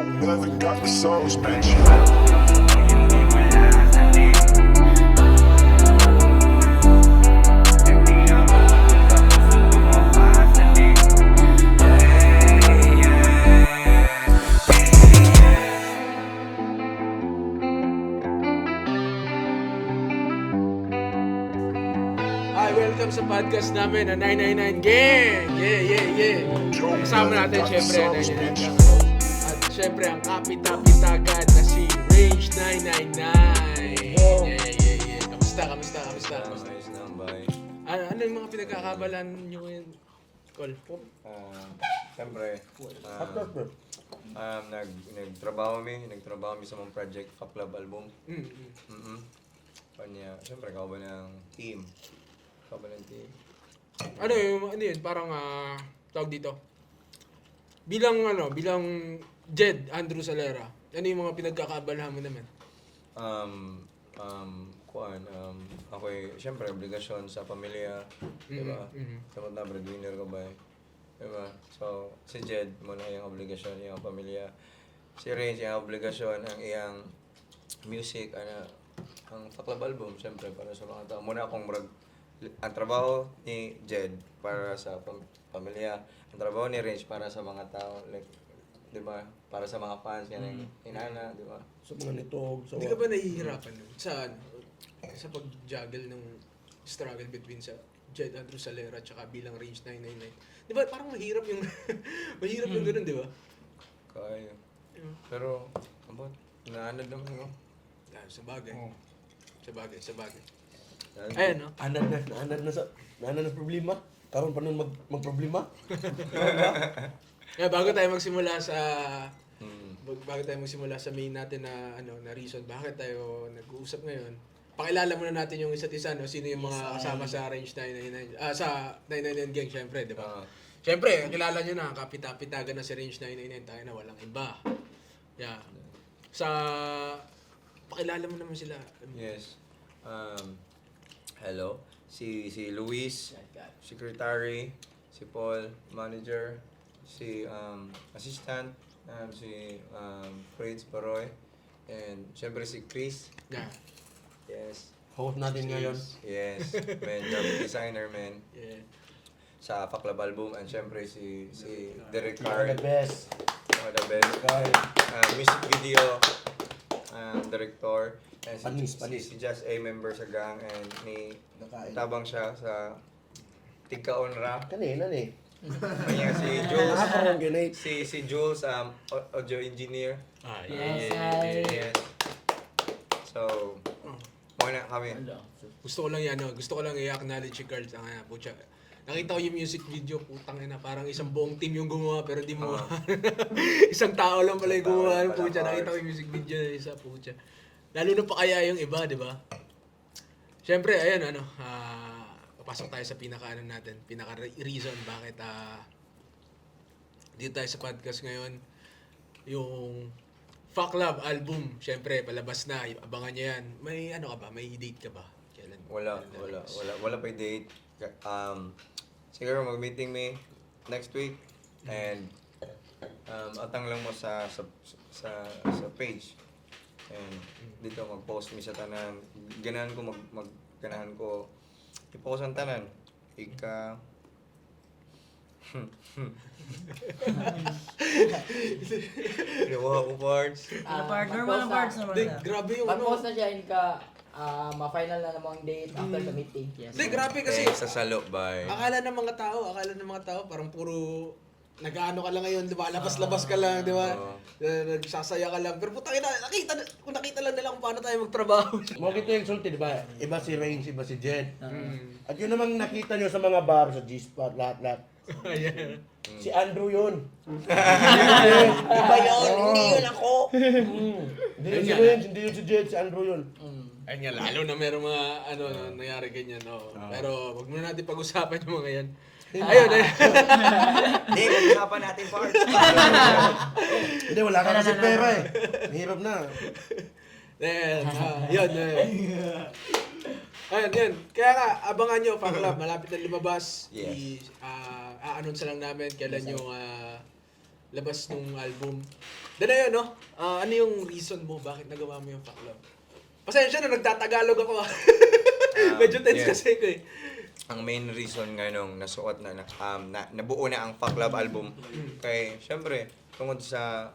Never got the sauce, bitch. Hi, welcome sa podcast namin na 999 Gang! Yeah! Kasama natin syempre ang 999 Gang. At syempre ang kapita-pitagan na si Range 999. Yeah. Kamusta, kamusta, kamusta? Kamusta? Ayos lang, bye. Ano yung mga pinagkakabalan nyo ngayon? Call. Siyempre, nagtrabaho mi sa mga project Fuck Love album. Kanya, siyempre, ikaw ba ng team? Ikaw ba ng team? Ano yung, ano yun, parang tawag dito. Bilang ano, bilang Jed Andrew Salera, ano yung mga pinagkakaabalahan mo naman? Kuan, ako'y, siyempre, obligasyon sa pamilya, di ba? Mm-hmm. Samot na, breadwinner ka ba eh? Di ba? So, si Jed, muna iyang obligasyon, iyang pamilya. Si Range, iyang obligasyon, ang iyang music, ano, ang Fuck Love album, siyempre, para sa mga tao. Muna akong murag, ang trabaho ni Jed para sa pamilya, ang trabaho ni Range para sa mga tao, like, di ba? Para sa mga fans, yan ang inana, di ba? Sa mga nitog, sa Hindi ka ba nahihirapan nun sa ano, sa pag-juggle ng struggle between sa Jed Andrew Salera tsaka bilang Range 999? Di ba parang mahirap yung mahirap yung ganun, di ba? Kaya. Pero, abot, naanad naman ako. Ah, sa bagay. Sa bagay, sa bagay. Naanad. Ayan, no? Anad na, naanad na sa problema. Karon pa nun magproblema. Kaya bago tayo magsimula sa bago tayo magsimula sa main natin na ano na reason bakit tayo nag-uusap ngayon. Pakilala muna natin yung isa't isa, no? Sino yung mga kasama sa Range 999, sa 999 Gang, syempre, di ba? Ah. Syempre, kilala nyo na, kapita-pitagan na si Range 999, tayo na walang iba. Yeah. Sa pakilala mo naman sila. Yes. Hello. Si Luis, secretary, si Paul, manager, si assistant, si Fritz Baroy, and syempre si Chris. Yeah. Yes. Host natin ngayon. Yes, man, graphic designer, man. Yeah. Sa Fuck Love album, and syempre si Derek Mga Carl. the best. Mga the best. Carl. Music video director, and si, Panis, si, panis. si Just A member sa gang and ni Nakain. tabang siya sa Tigkaon Rap. Kanina ni. Kanya si Jules, Ako ang ganay. si Jules, audio engineer. Ah, Yes, Yes. So, muna kami. Gusto ko lang yan, ano, gusto ko lang i-acknowledge si Carl. Ang ina, pucha. Nakita ko yung music video, putang ina, parang isang buong team yung gumawa pero di mo isang tao lang pala yung Isang tao gumawa lang ng pala, pucha. Carl. Nakita ko yung music video na isa, pucha. Lalo na pa kaya yung iba, di ba? Siyempre, ayun, ano, papasok tayo sa pinaka ano natin, pinaka reason bakit dito tayo sa podcast ngayon. Yung Fuck Love album, syempre, palabas na. Abangan nyo yan. May ano ka ba? May date ka ba? Kailan? Wala, kailan wala, lalabas? wala, wala pa yung date. Siguro mag-meeting me next week and atang lang mo sa page. And dito mag-post mi sa tanan. Ganahan ko mag, mag ganahan ko i-post ang tanan. Ika Ginawa ko parts. Ano part? Normal ang parts naman Hindi, na. grabe yung ano. Mag-post na siya in ka ma-final na namang date after the meeting. Yes. Hindi, grabe kasi. Eh, sa salo, bye. Akala ng mga tao, parang puro nag-ano ka lang ngayon, di ba? Labas-labas ka lang, di ba? Oo. Eh, nagsasaya ka lang. Pero putang ina, nakita, kung nakita lang nila kung paano tayo magtrabaho. Mo kita yung sulti, di ba? Iba si Range, iba si Jed. At yun namang nakita nyo sa mga bar, sa G-Spot, lahat-lahat. Ayan. Si Andrew yun. Iba yun, hindi yun ako. Hindi yun si Range, hindi yun si Jed, si Andrew yun. Ayun nga, lalo na merong mga ano, nangyari ganyan. No. Pero wag muna natin pag-usapan yung mga yan. Ayun, ayun. Hindi, pag-usapan natin parts. Hindi, wala ka kasi pera eh. Mahirap na. Ayan, yun, yun. Ayun, yun. Kaya nga, abangan nyo, Fuck Love. Malapit na lumabas. Yes. I-announce lang namin kailan yung labas nung album. Then ayun, no? Ah, ano yung reason mo bakit nagawa mo yung Fuck Love? Pasensya na, nagtatagalog ako ah. Medyo tense kasi ko eh. Ang main reason nga nung nasuot na, na, na nabuo na ang Fuck Love album kay syempre tungod sa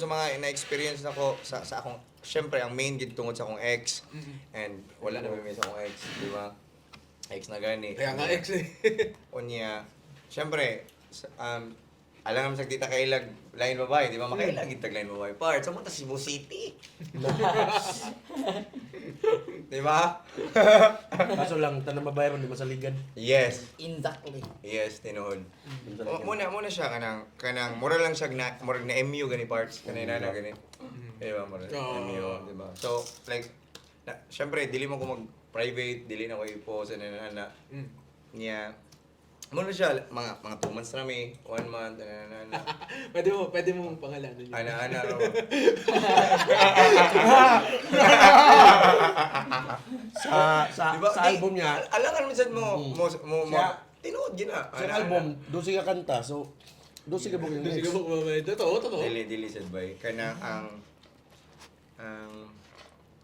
mga na-experience nako sa akong, syempre ang main gid tungod sa akong ex, and wala na may sa akong ex, di ba? Ex na gani. Kaya nga ex eh. Unya, syempre, alam naman sa kita kailag line babae, di ba? Makailag gid tag line babae part. Sa mo ta Cebu City. Di ba? Kaso lang, tanang babae ron, di masaligan. Yes. Exactly. Yes, tinuod. O, muna muna siya kanang kanang mura lang siya na murag na MU gani parts kanay nana gani. Di ba mura Oo. MU, di ba? So like na, syempre dili mo ko mag private, dili na ko i-post ana na na. Niya. Muna siya mga mga 2 months na mi, 1 month ana ana ana. Pwede mo pangalanan yun. Ana ana ro. Sa Di ba? sa Di, album niya, alangan minsan mo mo mo, mo Siya- tinuod gina. sa album, doon siya kanta. So, doon siya bukod yung Hindi ex. sige mo kumamay. Totoo, totoo. Dili dili sad bay kana ang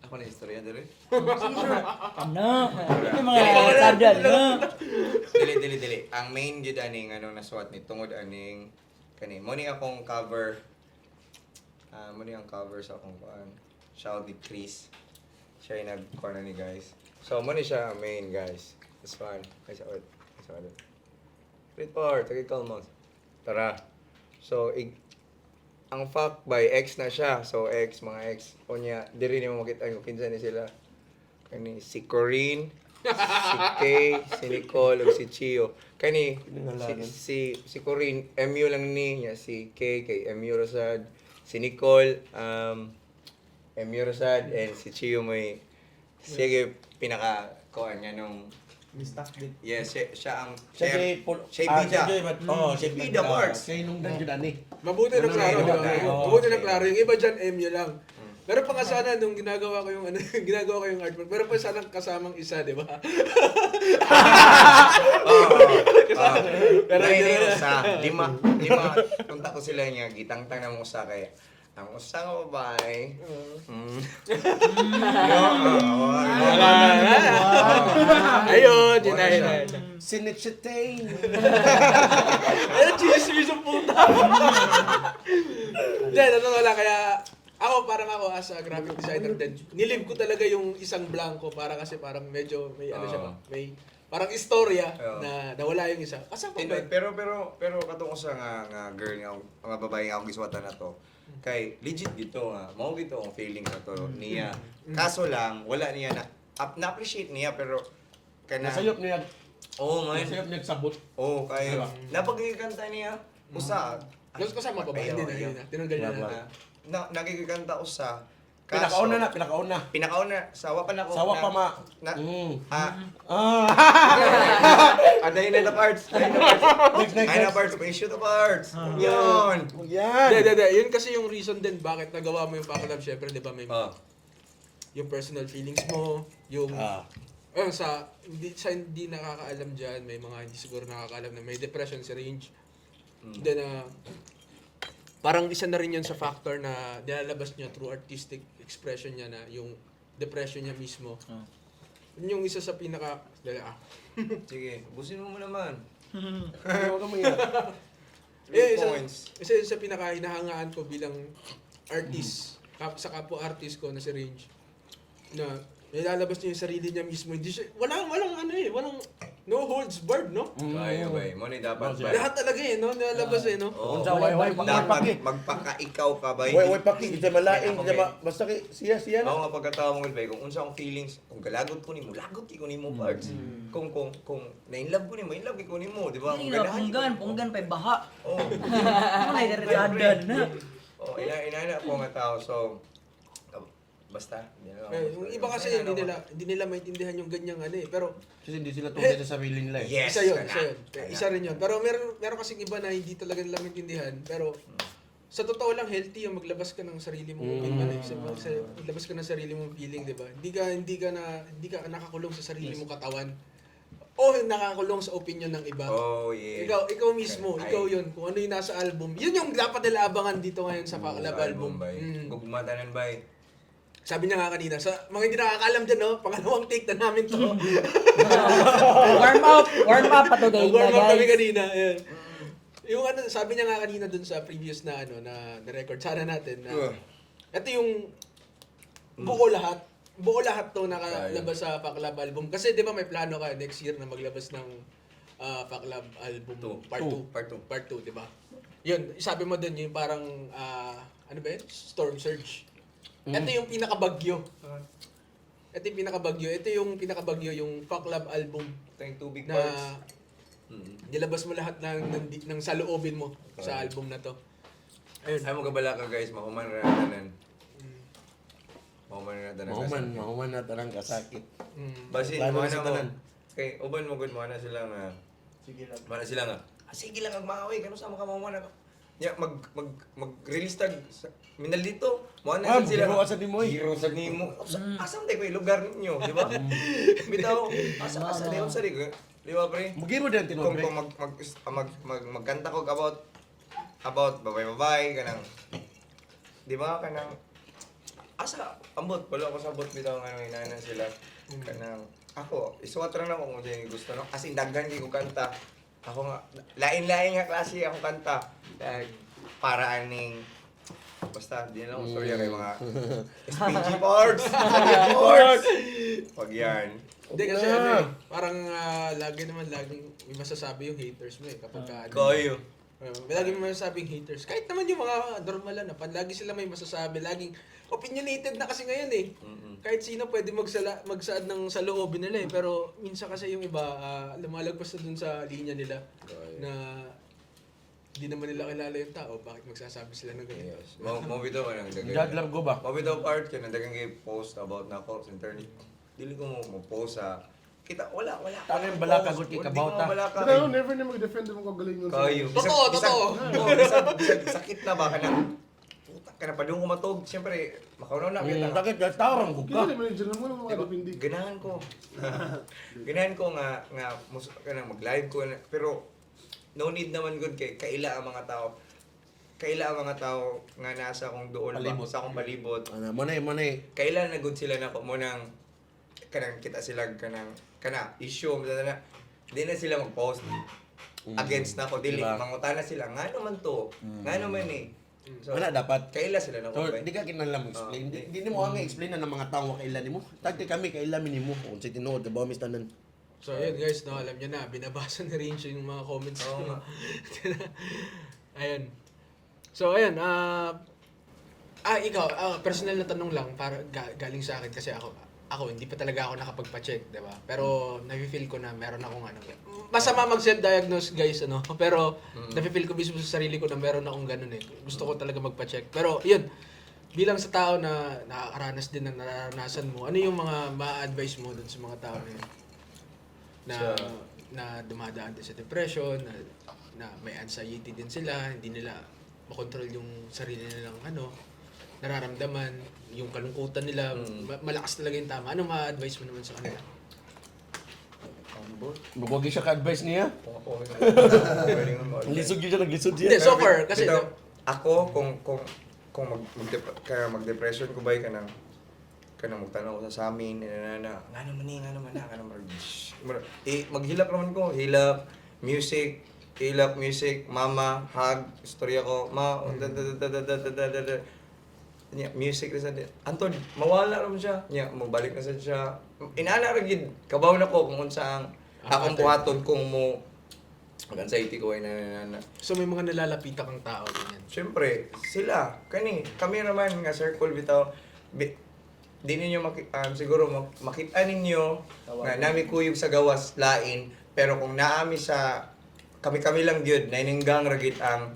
ako na istorya diri. Ano? Yung mga sandal, no? Dili dili dili. Ang main gyud aning ano nasuwat ni tungod aning kani mo ni akong cover. Ah, mo ni ang cover sa akong kuan. Shout ni Chris. Siya yung nag-corner ni guys. So mo ni siya ang main guys. It's fine. Ay sa sa Great part, tagay kalmos. Tara. So ig ang fuck by ex na siya. So ex, mga ex. Unya, diri nimo makita kung kinsa ni sila. Kani si Corinne, si Kay, si Nicole, ug si Chio. Kani si, si si Corinne, MU lang ni niya, si Kay kay MU Rosad, si Nicole MU Rosad, and si Chio may sige pinaka kuan niya nung Yes, siya, siya ang Siya kay Paul- siya ah, bida. siya kay- Oo, siya Bida parts. Siya yung nung dungeon ani. Mabuti na klaro, di ba? Oo. Mabuti na klaro. Yung iba dyan, MU lang. Meron pa nga sana nung ginagawa ko yung ano, ginagawa ko yung artwork. Meron pa sana kasamang isa, di ba? Oo. Pero Pero hindi hindi na. usa, lima, lima punta ko sila niya gitangtang na mo usa kay ang usa nga babae. Yo, oo. Wala, wala. Ayun, yun na, yun na, yun na. Sinitchitain. Ayun, chismis ang puta. Hindi, totoo lang. Kaya ako, parang ako as a graphic designer din, nilive ko talaga yung isang blanco para kasi parang medyo may ano siya ba, may parang istorya na nawala yung isa. Kasama Tinuod, ba? pero pero pero katong usa nga nga girl nga nga babae nga akong gisuwatan na to. Kay legit gito nga, mao gito ang feeling na to niya. Kaso lang wala niya na na-appreciate niya pero kana Nasayop niya. Oh man. Nasayop niya sabot. Oh, kay Diba? napagkikanta niya usa. Tapos kasama pa ba? Ayaw, Hindi na, ayaw. hindi na. Tinanggal niya na. Na, na nagkikanta usa. Kaso, Pinakauna na, pinakauna. Pinakauna, sawa pa na ako. Sawa na, pa ma. Na, Ah, Ah. aday na the parts. Aday na parts. Next, next, Ay na next. parts. May shoot the parts. Yun. Yan. Hindi, hindi, hindi. Yun kasi yung reason din bakit nagawa mo yung Pack Love. Siyempre, di ba, may Oh. yung personal feelings mo, yung ayun, sa hindi nakakaalam diyan, may mga hindi siguro nakakaalam na may depression si Range. Then parang isa na rin yun sa factor na nilalabas niya through artistic expression niya na yung depression niya mismo. Yun yung isa sa pinaka dali ah. Sige, busin mo mo naman. Huwag ka maiyak. Three Eh, isa, points. isa yun sa pinaka hinahangaan ko bilang artist, sa kapwa artist ko na si Range, na nilalabas niya yung sarili niya mismo. Hindi siya, walang, walang ano eh, walang, no holds barred, no? Kayo ba? Mo ni dapat ba? Lahat talaga eh, no? Nilalabas eh, no? Oo. Unsa, way, way, way, Dapat paki. magpaka-ikaw ka ba? Way, way paki, di siya malain, Ako, di siya eh. basta kay siya, siya Ako na. nga pagkatao mo bay, kung unsa akong feelings, kung galagot ko nimo, lagot ko nimo parts. Kung na in love ko nimo, in love ko nimo, di ba? Hindi Kung na, ganahan punggan, ko nimo. punggan pa'y baha. Oo. Ano na yung na? Oh, ina ina ko nga tao so basta. Hindi na ako Eh, yung basta. iba kasi hindi nila maintindihan yung ganyang ano eh. Pero Kasi hindi sila tunay sa sarili nila eh. Yes. isa yun, kana. isa yun. Kana. Isa rin yun. Pero meron meron kasing iba na hindi talaga nila maintindihan. Pero sa totoo lang healthy yung maglabas ka ng sarili mong opinion eh. Maglabas ka ng sarili mong feeling, 'di ba? Hindi ka nakakulong sa sarili mong katawan. o yung nakakulong sa opinion ng iba. Oh, yeah. Ikaw mismo, Ay. ikaw yun. Kung ano yung nasa album. Yun yung dapat nila abangan dito ngayon sa Paklab Sa album. bay. Gugma tanan, bay. Sabi niya nga kanina, sa mga hindi nakakaalam dyan, no? Pangalawang take na namin to. Warm up! Warm up pa to guys. Warm up kami kanina. Ayan. Yung ano, sabi niya nga kanina dun sa previous na ano na, na record sana natin na ito yung buo lahat. Buo lahat to nakalabas sa Paklab album. Kasi 'di ba may plano ka next year na maglabas ng Paklab album Two. part 2. Part two. Part 2, 'di ba? Yun, sabi mo dun yung parang ano ba yun? Storm surge. Ito yung pinakabagyo. Ito yung pinakabagyo. Ito yung pinakabagyo, yung Paklab album Ito yung two big na parts. nilabas mo lahat ng saloobin mo sa album na to. Ayun. Ay mo kabala ka guys, mahuman ra tanan. Mahuman ra tanan. Mahuman, mahuman na tanang kasakit. Basin Plano mo na sa na mo. tanan. Kay uban mo gud mo na sila nga. Sige lang. Mo na sila nga. Ah, sige lang ag maaway kanu sa mga mahuman ako. Ya mag mag mag-release tag sa, minalito. Mo na Ah, sila. giro asa nimo, eh. Giro sa nimo. Asa man tayo lugar ninyo, di ba? Bitaw, asa asa di sa di. Di ba pre? Mugiro din tinuod, Kung pre. kung mag mag mag, mag magkanta ko about babay babay kanang di ba kanang asa ambot wala ko sabot bitaw nga nang inanan sila kanang ako isuwat ra na ko kung sino gusto no as in daghan kay ko kanta ako nga lain-lain nga klase akong kanta like para aning basta di na lang ko sorry kay mga SPG parts SPG parts pag yan. Hindi kasi ano eh, parang lagi naman laging may masasabi yung haters mo eh kapag ka, ano, Kayo. May lagi may masasabing haters. Kahit naman yung mga normal na, pan, lagi sila may masasabi. Laging opinionated na kasi ngayon eh. Kahit sino pwede magsaad ng saloobin nila eh. Pero minsan kasi yung iba, lumalagpas na dun sa linya nila na hindi naman nila kilala yung tao. Bakit magsasabi sila ng ganito? Yes. Mo bitaw kanang daghan. Judge lang ko ba? Mo bitaw part kay daghan kay post about nako sa internet. Dili ko mo post sa kita wala wala. Tangin balaka gud kay Di ko kabawta. mabalaka. Pero ano, never na mag-defend mo kagaling nun. Kayo. Totoo, totoo. Oo, bisag sakit na ba kanang puta ka na padung kumatog. Siyempre makaunaw na kita. Sakit, guys. Tao rang Kaya ka. na manager na mo ng mga Diba? depende. Ganahan ko. Ganahan ko nga nga mus kanang mag-live ko na, pero no need naman gud kay kaila ang mga tao. Kaila ang mga tao nga nasa akong duol ba, Palibot. sa akong palibot. Ano, mo na eh, mo na eh. Kailan na gud sila nako mo nang kanang kita sila kanang kana issue mo na di na sila mag-post against nako dili Diba? mangutana sila nga naman to nga naman eh so, Wala dapat. kaila sila nako So, ba di ka kinahanglan mo explain. Ah, Di, di mo nga explain na ng mga tao nga kailan nimo. Tagti kami kailan nimo kung sa tinuod ba mis tanan. So ayun guys, no, alam niyo na, binabasa ni Rincho yung mga comments. Oo nga. Ayun. So ayun, ikaw, personal na tanong lang para galing sa akin kasi ako ako hindi pa talaga ako nakapagpa-check, 'di ba? Pero nafi-feel ko na meron akong ano. Masama mag-self-diagnose, guys, ano. Pero nafi-feel ko mismo sa sarili ko na meron akong ganun eh. Gusto ko talaga magpa-check. Pero yun, bilang sa tao na nakakaranas din ng nararanasan mo, ano yung mga ma-advise mo dun sa mga tao na yun? Na na dumadaan din sa depression, na may anxiety din sila, hindi nila makontrol yung sarili nilang ano, nararamdaman, yung kalungkutan nila, malakas talaga yung tama. Ano ma-advise mo naman sa kanila? Buwag siya ka-advise niya. Lisod yun siya, naglisod siya. Hindi, so far, kasi Bitaw, ako kung kung kung mag, mag kaya mag-depression ko ba kanang kanang magtanaw ko sa amin na na nga naman na kanang mag eh, maghilak naman ko hilak music hilak music mama hug istorya ko ma da da da da da da da da da Nya, music na sa Anton mawala naman siya nya mobalik na sad siya inana ra gid kabaw na ko kung unsa ang akong buhaton kung mo mag-anxiety ko ay na na na, na. So may mga nalalapitan kang tao, ganyan. Siyempre, sila, kani, kami naman nga circle bitaw, di ninyo siguro makita ninyo nga nami kuyog sa gawas lain, pero kung naami sa kami-kami lang gyud, naininggang ra gyud ang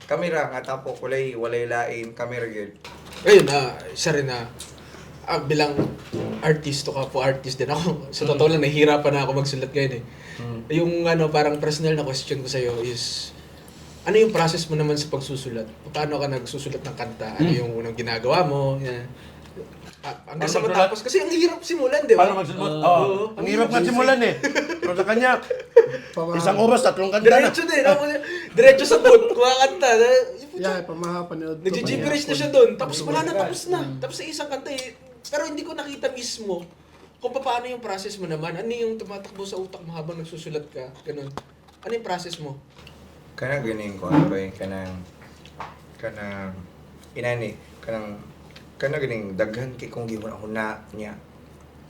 kami ra nga tapok walay walay lain, kami ra gyud. Ayun, isa rin na bilang artist to po artist din ako. Sa totoo lang, nahihirapan na ako magsulat ngayon eh. Yung ano, parang personal na question ko sa'yo is, ano yung process mo naman sa pagsusulat? Paano ka nagsusulat ng kanta? Ano yung unang ginagawa mo? Yan. Hanggang sa Paano magsulat? matapos. Kasi ang hirap simulan, di ba? Paano magsulot? Oo. Ang hirap nga simulan eh. Pero sa kanya, isang oras, tatlong kanta na. Diretso din. Ako, diretso sa boot. Kumakanta. Yeah, pamaha panood ko. Nag-gibberish na siya doon. Tapos wala na, tapos na. Tapos sa isang kanta eh. Pero hindi ko nakita mismo kung paano yung process mo naman. Ano yung tumatakbo sa utak mo habang nagsusulat ka? Ganun. Ano yung process mo? Kanang ganing ko ano ba yun, kanang kanang inani kanang kanang ganing daghan kay kong gihuna ako na niya.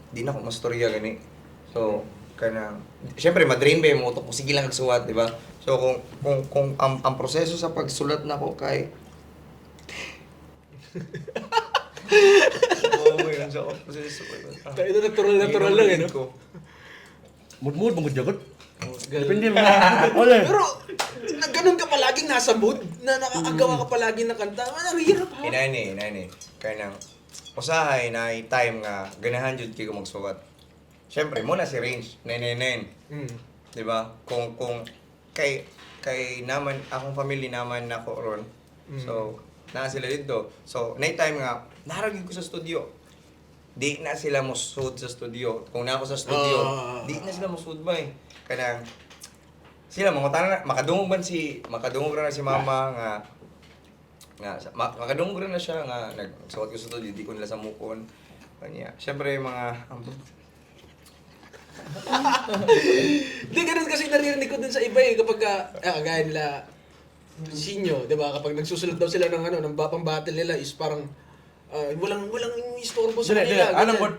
Di na ako mastorya gani. So kanang syempre madrain ba yung utok ko sige lang suwat, di ba? So kung ang proseso sa pagsulat nako kay Oo, yun sa proseso ko. Tayo na natural, natural lang eh, no? Ko. Mudmud, mangod jagot. Ganun. Depende mo. Wala eh. Pero, na, ganun ka palaging nasa mood, na nakakagawa ka palagi ng kanta. Ang hirap ha. Inani, inani. Kanang usahay na time nga ganahan jud kay ko magsuwat. Syempre mo na si range 999, di ba? Kung kay kay naman akong family naman nako ron. So, naa sila dito. So, night time nga naragin ko sa studio. Di na sila mo sud sa studio. Kung na ako sa studio, di na sila mo sud ba eh. Kanang sila mangutana na makadungog man si makadungog ra na si mama nga nga makadungog ra na siya nga nagsuot ko sa studio di ko nila samukon kanya syempre yung mga Hindi, ganun kasi naririnig ko dun sa iba eh. Kapag, gaya nila, Sinyo, di ba? Kapag nagsusulat daw sila ng ano, ng pang battle nila is parang walang walang istorbo sa Dili, dili. kanila. Anong ganyan. good?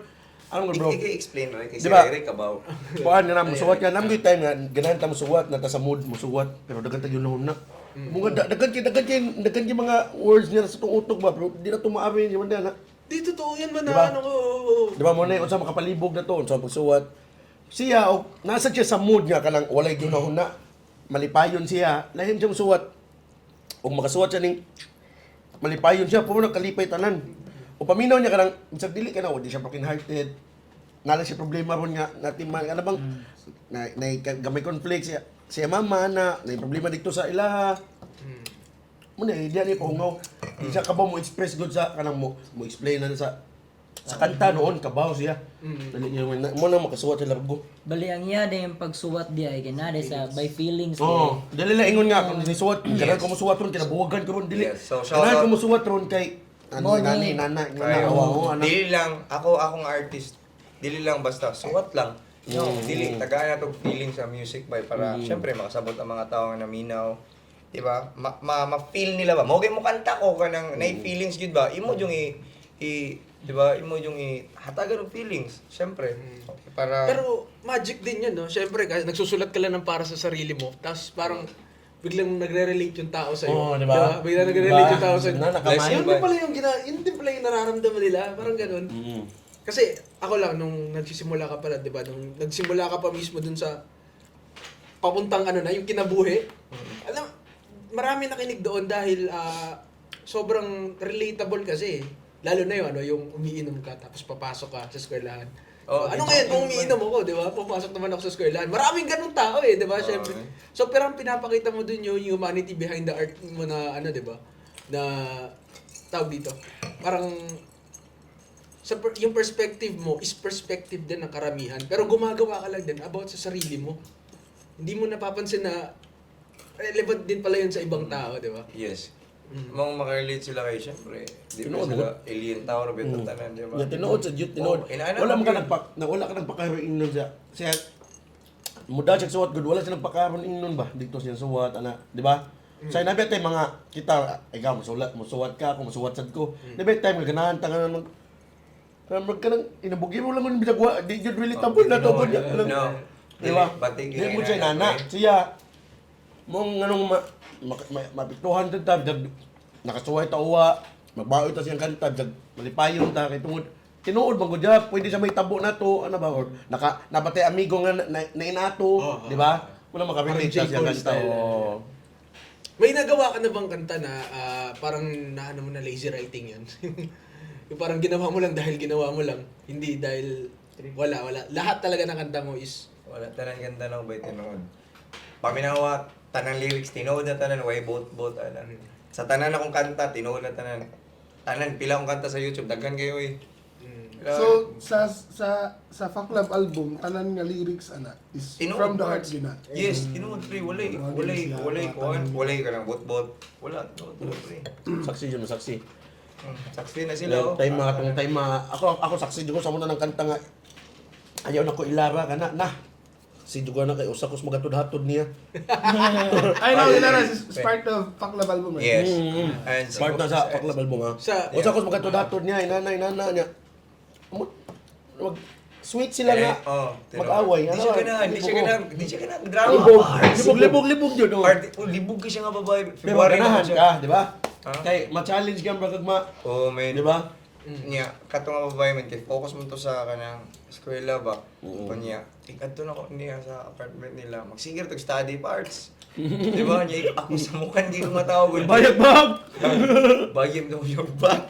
Anong good, bro? I-explain ra kay si Di ba? Eric about Kuan na na, musuwat ka. Nam time nga, ganahan ta musuwat, nata sa mood, musuwat. Pero daghan tayo na. Mga daghan kay mga words niya sa itong utok ba, pero di na tumaami niya man na. Di totoo yan man Di ba? na ano ko. Oo, oo. Di ba mo na unsa makapalibog na to, unsa pagsuwat. Siya og nasa siya sa mood nga kanang walay ginahuna. Malipayon siya, lahin siya musuwat. Og makasuwat siya ning malipayon siya, puro nagkalipay tanan. O paminaw niya kanang bisag dili ka na, di siya broken hearted. Nala siya problema ron nga natiman ano bang na, na gamay conflict siya siya mama na na problema dito sa ilaha. Muna eh, diyan eh, pahungaw. Di siya kabaw mo express good sa kanang mo mo explain na sa sa kanta noon kabaw siya. Dali niya mo na makasuwat sa largo. Bali ang iya din yung pagsuwat di ay kinada sa by feelings. Oo. Oh, dili lang ingon nga kung nisuwat, ganahan ko mosuwat ron kinabuwagan ko ron dili. Yes, so shout Ganahan out. ko mosuwat ron kay ano Morning. nani nana nana Kayo. awa ko ana. Dili lang ako akong artist. Dili lang basta suwat lang. No, dili tagaan na tog feeling sa music bay para syempre makasabot ang mga tao nga naminaw. Di ba? Ma, ma, ma-feel nila ba? Mo mo kanta ko kanang nay feelings gyud ba? Imo yung i di ba? Imo yung i hatagan og feelings, syempre. Para Pero magic din yun, no? Siyempre, kasi nagsusulat ka lang ng para sa sarili mo. Tapos parang biglang nagre-relate yung tao sa'yo. Oo, di ba? Biglang nagre-relate Diba? yung tao sa'yo. Na, nakamay. Yun din pala yung, yun din pala yung nararamdaman nila. Parang ganun. Kasi ako lang, nung nagsisimula ka pala, di ba? Nung nagsimula ka pa mismo dun sa papuntang ano na, yung kinabuhi. Alam, marami nakinig doon dahil sobrang relatable kasi eh. Lalo na yung ano, yung umiinom ka tapos papasok ka sa eskwelahan. Oo, ano ngayon kung umiinom ako, di ba? Papasok naman ako sa eskwelahan. Maraming ganun tao eh, di ba? Oo, Syempre. eh. So pero ang pinapakita mo dun yung humanity behind the art mo na ano, di ba? Na tawag dito. Parang yung perspective mo is perspective din ng karamihan. Pero gumagawa ka lang din about sa sarili mo. Hindi mo napapansin na relevant din pala yun sa ibang tao, di ba? Yes. Mong makarelate sila kay syempre. Di ba Tinuod sila alien tao ra bitaw tanan, di ba? Ya tinuod sa jud tinuod. Oh, inaana Wala mo man ka yun. nagpak na wala ka nagpakaroon ingnon siya. Siya muda siya suwat good wala siya nagpakaroon ingnon ba dito siya suwat ana, di ba? Sa inabi tay mga kita ikaw musulat musuwat ka ako musuwat sad ko. Di ba time nga ganahan ta nga mag kanang mag kanang inabugi mo lang man bisag wa di jud relatable na to No, gud. no. Di ba? Batig Di mo siya nana. Siya mong anong mapiktuhan ta ta nakasuway ta uwa magbaoy ta siyang kanta jag malipayon ta kay tungod tinuod man gud siya pwede siya may tabo na to ano ba or naka nabatay amigo nga na, na, inato di ba wala makarelate Parang J. ta siyang Cole kanta style. oo. May nagawa ka na bang kanta na parang na ano mo na lazy writing yun? Yung parang ginawa mo lang dahil ginawa mo lang. Hindi dahil wala, wala. Lahat talaga ng kanta mo is Wala tanan ganda na ba tinuod. Paminawa tanan lyrics tinuod na tanan way both both ana. Sa tanan akong kanta tinuod na tanan. Tanan pila akong kanta sa YouTube daghan kayo eh. So sa Fuck Love album, tanan nga lyrics ana is Tinuod from the heart parts. gina. Yes, tinuod pre, walay Mga walay siya, walay mga kuan, tanan. walay ka lang bot-bot. Wala, tinuod talaga, pre. Saksi yun, saksi. Saksi na sila oh. Time mga tong time mga ako saksi jud ko sa muna ng kanta nga ayaw na ko ilara kana na. Si jud ko na kay usa ko sa magatod-hatod niya. I know, Ilara is part of Fuck Love album, right? Yes. And Part na sa Fuck Love album ha. Usa ko sa magatod-hatod niya, inana inana niya. Mag sweet sila nga. Oh, tinuod. Mag-away. Di siya ganahan, di siya ganahan, di siya ganahan. Drama Libog, parts. libog, libog, libog yun. Oh. Part, oh, libog ka siya nga babae. Pero February naman ganahan siya. ka, di ba? Ha? Kay ma-challenge ka bro kag ma, Oh, man. di ba? Niya, kato nga babae man kay focus mo to sa kanang eskwela ba. Kunya, ikadto na ko niya sa apartment nila. Magsigir tog study parts. Di ba? Niya ako sa mukha hindi ko matawag. Bayag bag. Bayag daw yung back.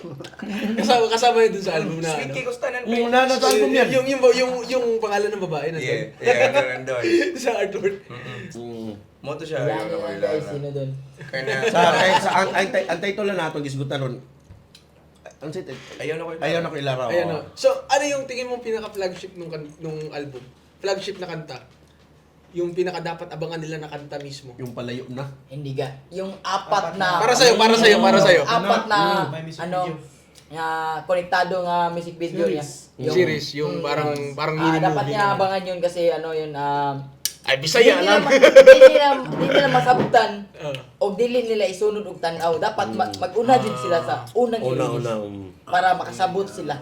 Kasama kasama yun dun sa album na Sweet ano. kay Kustanan. Yung na sa album yan. Yung pangalan ng babae na Yeah, yeah, nandun, nandun. Sa artwork. Mo to siya. Wala Ayaw na ko na lang guys, ilala. sino dun? Kaya na, Sa kay sa ang title na nato gisgutan ron. Ang sit ayaw na ko ilala. Ayaw na ko ilaraw. Ayan o. So, ano yung tingin mong pinaka-flagship nung album? Flagship na kanta? Yung pinaka dapat abangan nila na kanta mismo. Yung palayo na. Hindi ga. Yung apat na Para sa'yo, para sa'yo, para sa'yo. Apat na May music ano video. nga konektado nga music video niya. Series, yung parang Ah, mini dapat movie niya na. abangan yun kasi ano yun Ay, Bisaya hindi lang. Hindi nila masabtan Ah. o dili nila isunod og tan-aw. Dapat mag-una jud sila sa unang Una i-release una. para makasabot sila.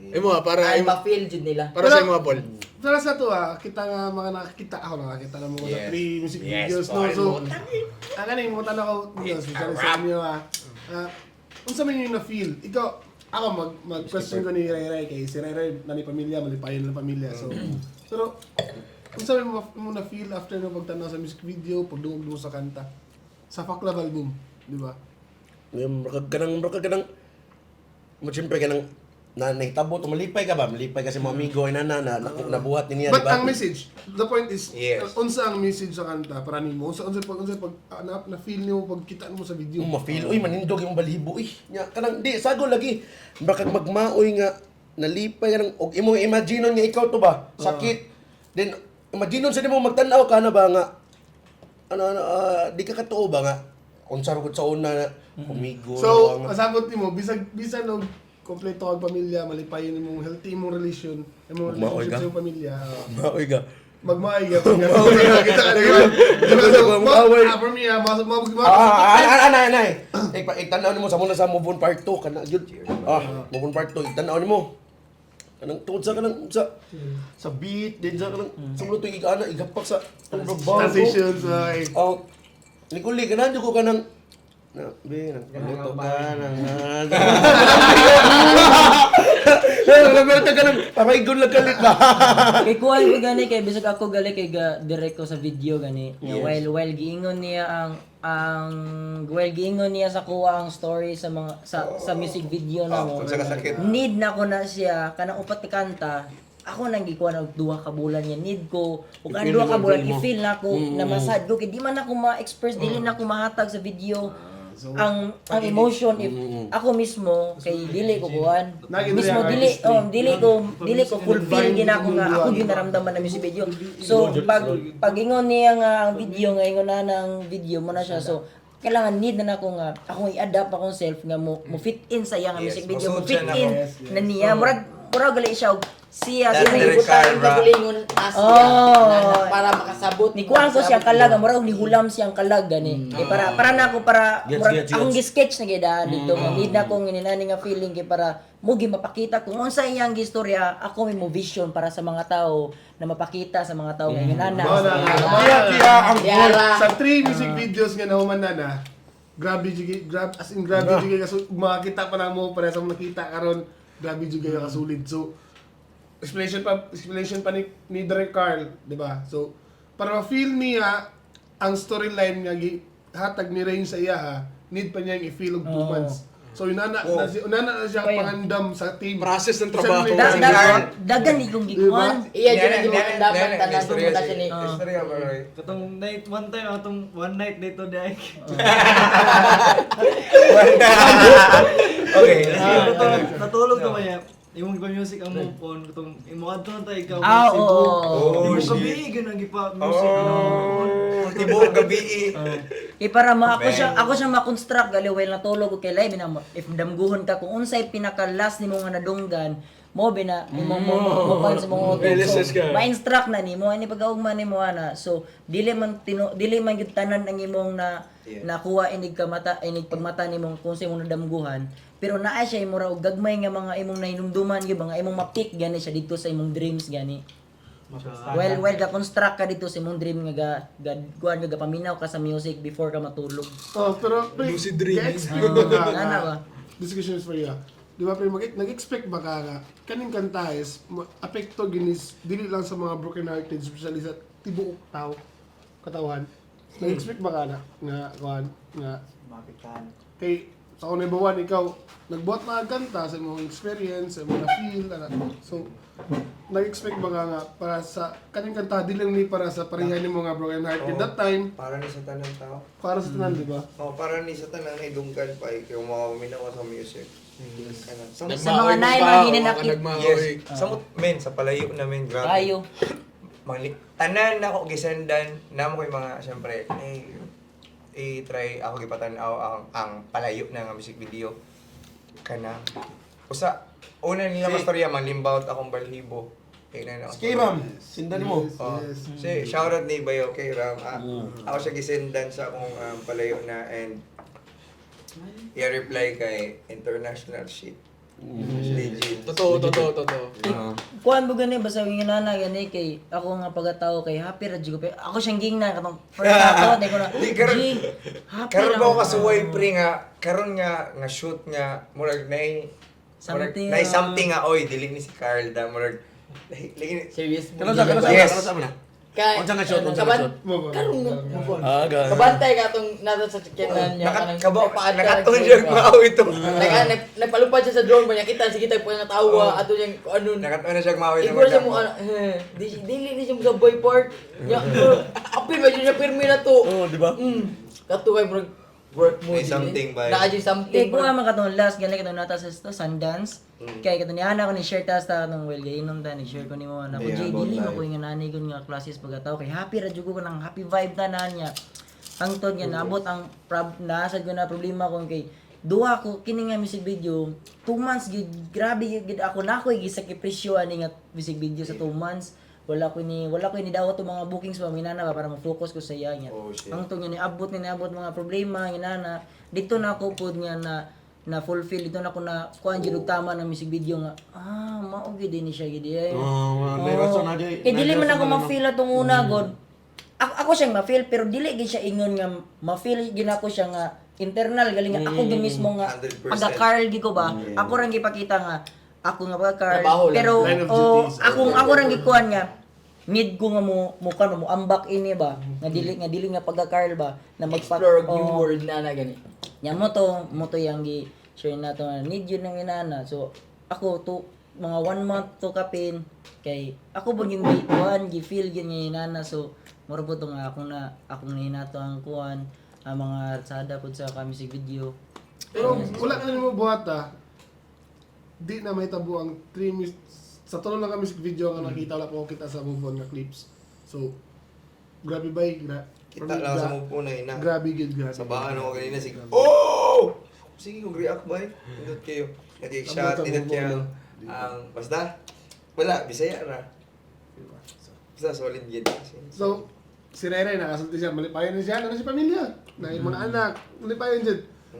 Ay mo, para Ay ma-feel jud nila. para sa mga Paul. Pero sa to ah, kita nga mga nakakita ako, nakakita na mo ko sa Yes. three music Yes, videos, no? Paul. So, ang ano yung mga tanaw ko, especially sa inyo ah. Ah, unsa man yung na-feel? Ikaw, ako mag-question ko ni Ray Ray kay si Ray Ray na ni pamilya, malipayon ng pamilya. So, pero unsa man mo na-feel after no pagtanaw sa music video, pagdungog mo sa kanta? Sa Fuck Love album, di ba? Yung rakag kanang mo siyempre kanang na nahitabo to malipay ka ba? Malipay kasi mga amigo ay nana na, na nabuhat ni niya, di But ba? ang message, the point is, Yes. unsa ang message sa kanta para nimo? Unsa pag na feel nimo pag kita mo sa video? Yung ma-feel, uy, manindog yung balhibo, uy. Nya, kanang, di, sago lagi. Bakag magmaoy nga, nalipay ka ng, og imong imaginon nga ikaw to ba? Sakit. Then, imaginon sa nimo magtan-aw ka na ba nga, ano, di ka katuo ba nga, unsa ra gud sa una, kumigo. So, masabot nimo bisag bisan og kompleto kag pamilya, malipayon imong healthy imong relation, imong Magmaoy relationship ka? sa imong pamilya. Maoy ka. Magmaay ka. Kita ka na. Magmaoy. For me, mas Ah, anay. Itanaw nimo sa muna sa Move On Part 2 kana gyud. Ah, Move On Part 2 itanaw nimo. Kanang tungod sa kanang sa beat din sa kanang sa mga tuig ana igapak sa trabaho. Transitions, ay. Oh, Nikuli ganahan jud ko kanang na be nang luto ka nang Meron ka kanang paraygon lang kalit ba. Kay kuha ko gani kay bisag ako gali kay ga direct ko sa video gani. Nga while giingon niya ang while giingon niya sa kuha ang story sa mga sa music video na mo. Oh, sa kasakit. Need na ko na siya kanang upat ka kanta. Ako nang gikuha og duha ka bulan niya need ko ug ang I-feel duha mo, ka bulan i-feel mo. i-feel na ko na masad ko kay di man ako ma-express dili na ako mahatag sa video ang emotion if ako mismo kay dili ko kuan Naging mismo real dili artistry. oh dili ko fulfill gina ako nga ako gyud naramdaman na music video. So pag pagingon niya nga ang video nga ingon na ng video mo na siya, so kailangan need na nako nga akong i-adapt akong self nga mo fit in sa iya nga Yes, music video, mo mosuod fit siya na in ako. Yes, yes. na niya murag gali siya og siya That's siya the yung requirement. Ang kagulingon as Oh. niya, na para makasabot. Ni kuan ko siyang kalag, murag ni hulam siyang kalag gani. Kay para na ako para Gets, murag gets, akong gets. gi-sketch na gyud dito nga need na akong ininani nga feeling kay para mo gi mapakita kung unsa iyang gistorya, ako may mo vision para sa mga tao na mapakita sa mga tao nga inana. Mao na nga. Kaya kaya ang goal. Yara. Sa three music videos nga nahuman na na, grabe jud grab as in grabe jud kaso makakita pa na mo para sa mo nakita karon, grabe jud kayo kasulid. So explanation pa ni Direk Carl, di ba? So para ma-feel niya ang storyline nga hatag ni Rain sa iya ha, need pa niya i-feel og 2 months. So inana na si inana na siya Kaya- pangandam sa team. Process ng trabaho. Sa- Dagan ni kong gikuan. Iya jud ang gipangandaman tanan tungod na siya ni. Istorya ba, Roy? Katong night, one time, atong one night dito dahil. Okay. Natulog naman niya. Imong ipa-music ang move on katong imo adto na tayo ikaw Ah, sa Cebu. oo. Imo Oh, shit. gabi ganang gipa-music ang move on. Oh, tibuok gabi eh. Eh para ma ako Man. siya ako siya ma-construct gali well natulog ko kay lahi na mo if damguhon ka kung unsay pinaka last nimo nga nadunggan mo bina mo mo mo mo pan sa mga LSS so, ka. ma-instruct na nimo ani pagaugma nimo ana, so dili man tino, dili man gyud tanan ang imong na nakuha inig ka mata inig pagmata nimo kung sa imong nadamguhan, pero naa siya mura og gagmay nga mga imong nahinumduman gyud mga imong ma-pick gani siya didto sa imong dreams gani. Well, ga construct ka dito sa imong dream nga ga ga kuan nga gapaminaw ka sa music before ka matulog. Oh, pero pre, Lucid dreaming. ga-expect ba ka Ano nga- ba? This question is for you. Ah. Di ba pre, nag-expect ba ka nga kaning kanta is apekto ginis dili lang sa mga broken hearted, especially sa tibuok tao katawan. Nag-expect ba ka na nga kuan nga Mapitan. kay sa unay bawan ikaw nagbuhat na ang kanta sa imong experience, sa imong na-feel ana. So nag-expect ba ka nga para sa kaning kanta dili lang ni para sa pareha nimo nga broken hearted Oo. that time, Para ni sa tanang tao. para sa tanan, di ba? Oh, para ni sa tanang naidunggan pa eh, kay makapaminaw ka sa music. Yes. Kana. Sa, Sa mga naay mga hinanakit. yes. Samot men sa palayo na men grabe. Kayo. Tanan na ako gisendan namo koy mga syempre eh i-try ako gipatan-aw ang palayo na nga music video kana usa una nila mastorya manlimbaut akong balhibo kay na ako. Sige, Ram. Sindan mo. Oh. Yes. Si shoutout ni Bayo kay Ram. Ah, ako siya gisendan sa akong palayo na and i-reply kay international shit. Legit. Totoo, totoo, totoo. Ah. Kuan mo gani basta yung nana gani kay ako nga pagkatao kay happy ra jud ko. Pero ako siyang gingnan katong first ako dai ko na. Di, karon- G, happy Karon ra ba ako ko. kasuway pre nga karon nga nga shoot nga murag nay murag Something, nay ah. something nga oy dili ni si Carl da murag lagi ni Serious mo. Kano sa kano sa Yes. kano sa mo na? Kay Unsa nga shot, unsa nga kaban- shot? Move on. Karon nga. Move on. Ah, ganun. Kabantay ka atong nasa sa sakyanan niya Nakat kanang kabaw nagpaad ka nakatun nag- siya mao ito. Nagpalupad siya sa drone ba niya kita sige tayo po nga tawa ato niyang kung ano. Nakatun na siya mao ito. Igor siya mo ano, eh, di dili ni siya mo sa boy part. Nya, bro, apil ba siya pirmi na to. Oo, di ba? Kato kay murag work mo. May something ba? Naa jud something. Kay kuha man katong last gani katong nata sa to Sundance. Kay katong niana ko ni share ta sa katong well gainom ta ni share ko nimo ana ko Yeah, Jay about dili man life. ko nga nanay ko nga classes pagkatao kay happy ra jud ko nang happy vibe tanan niya. Hangtod nga naabot ang naasad ko na problema ko kay duha ko kini nga music video 2 months gid grabe gid ako na ako gisakripisyo ani nga music video sa 2 months. Wala ko ni dawat og mga bookings pa minana ba para ma-focus ko sa iya niya. Oh, shit. Ang nga niabot ni niabot mga problema nga dito na ako pod nga na na fulfill dito na ako na kuan jud og tama ng music video nga ah mao gid ni siya gid ay. Oo, may rason na di- Kay dili may man rason ako na, no? ma-feel atong una god. Ako siyang ma-feel pero dili gid siya ingon nga ma-feel gid ako siya nga internal galing nga ako gid mismo nga 100%. pagka Carl gid ko ba ako rang gipakita nga ako nga pagka Carl Trabaho lang. pero Line of oh, duties. ako rang gikuan nga need ko nga mo mo kano mo ambak ini ba nga dili nga pagka Carl ba na magpa Explore og new oh, world na na gani. nya mo to yang gi share na to nga need yun ng inana, so ako to mga 1 month to kapin kay ako ba yung gi kuan gi feel gyud nga inana, so mura po to nga akong na akong nahinato ang kuan ang mga sada pud sa ka music video. Pero wala ka na nimo buhat ah. Di na may tabo ang 3 sa tulo lang ka music video nga nakita, wala pa ko kita sa move on nga clips. So grabe ba Kita lang sa move on na ina. Grabe gid grabe. Sa bahan ako kanina sige. Oh! Sige kung react ba eh. Nindot kayo. Nag shot, Abot ang nindot move kayo. on, Ang basta wala Bisaya ra. Basta solid gid. So si Rere nakasulti siya, malipayon na siya, ano si pamilya, na mga anak, malipayon siya.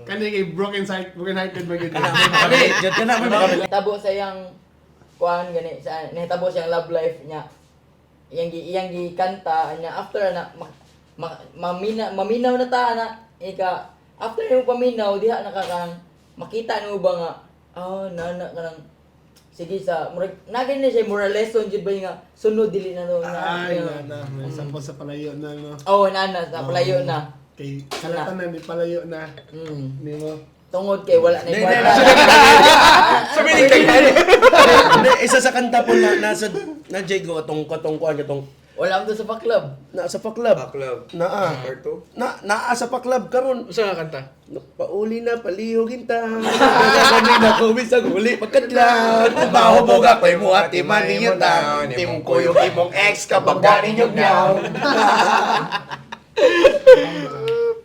Kani kay broken heart, broken hearted ba gid. Jud ka na may makabili. Nahitabo sa iyang kuan gani sa nahitabo sa iyang love life niya. Iyang gikanta niya after na maminaw na ta na ika after nimo paminaw diha na ka kanang makita nimo ba nga oh nana kanang sige sa murag na gani siya moral lesson jud ba nga sunod dili na no na Ay, na na, may sample sa palayo na no. Oh nana sa palayo na. Kay kalatan na ni palayo na nimo. Tungod kay wala na Hindi, kwarta. Hindi, isa sa kanta po na nasa na Jago atong katong kuan katong Wala mo to sa pa-club. Na sa pa-club. Pa-club. Naa. Part 2. Na naa sa pa-club karon. Usa nga kanta? Pauli na palihog inta. Kami na kumisag huli pagkadlaw. Kumaho mo ka koy mo ati man ninyo ta. Timong kuyog imong ex kabangga ninyo now.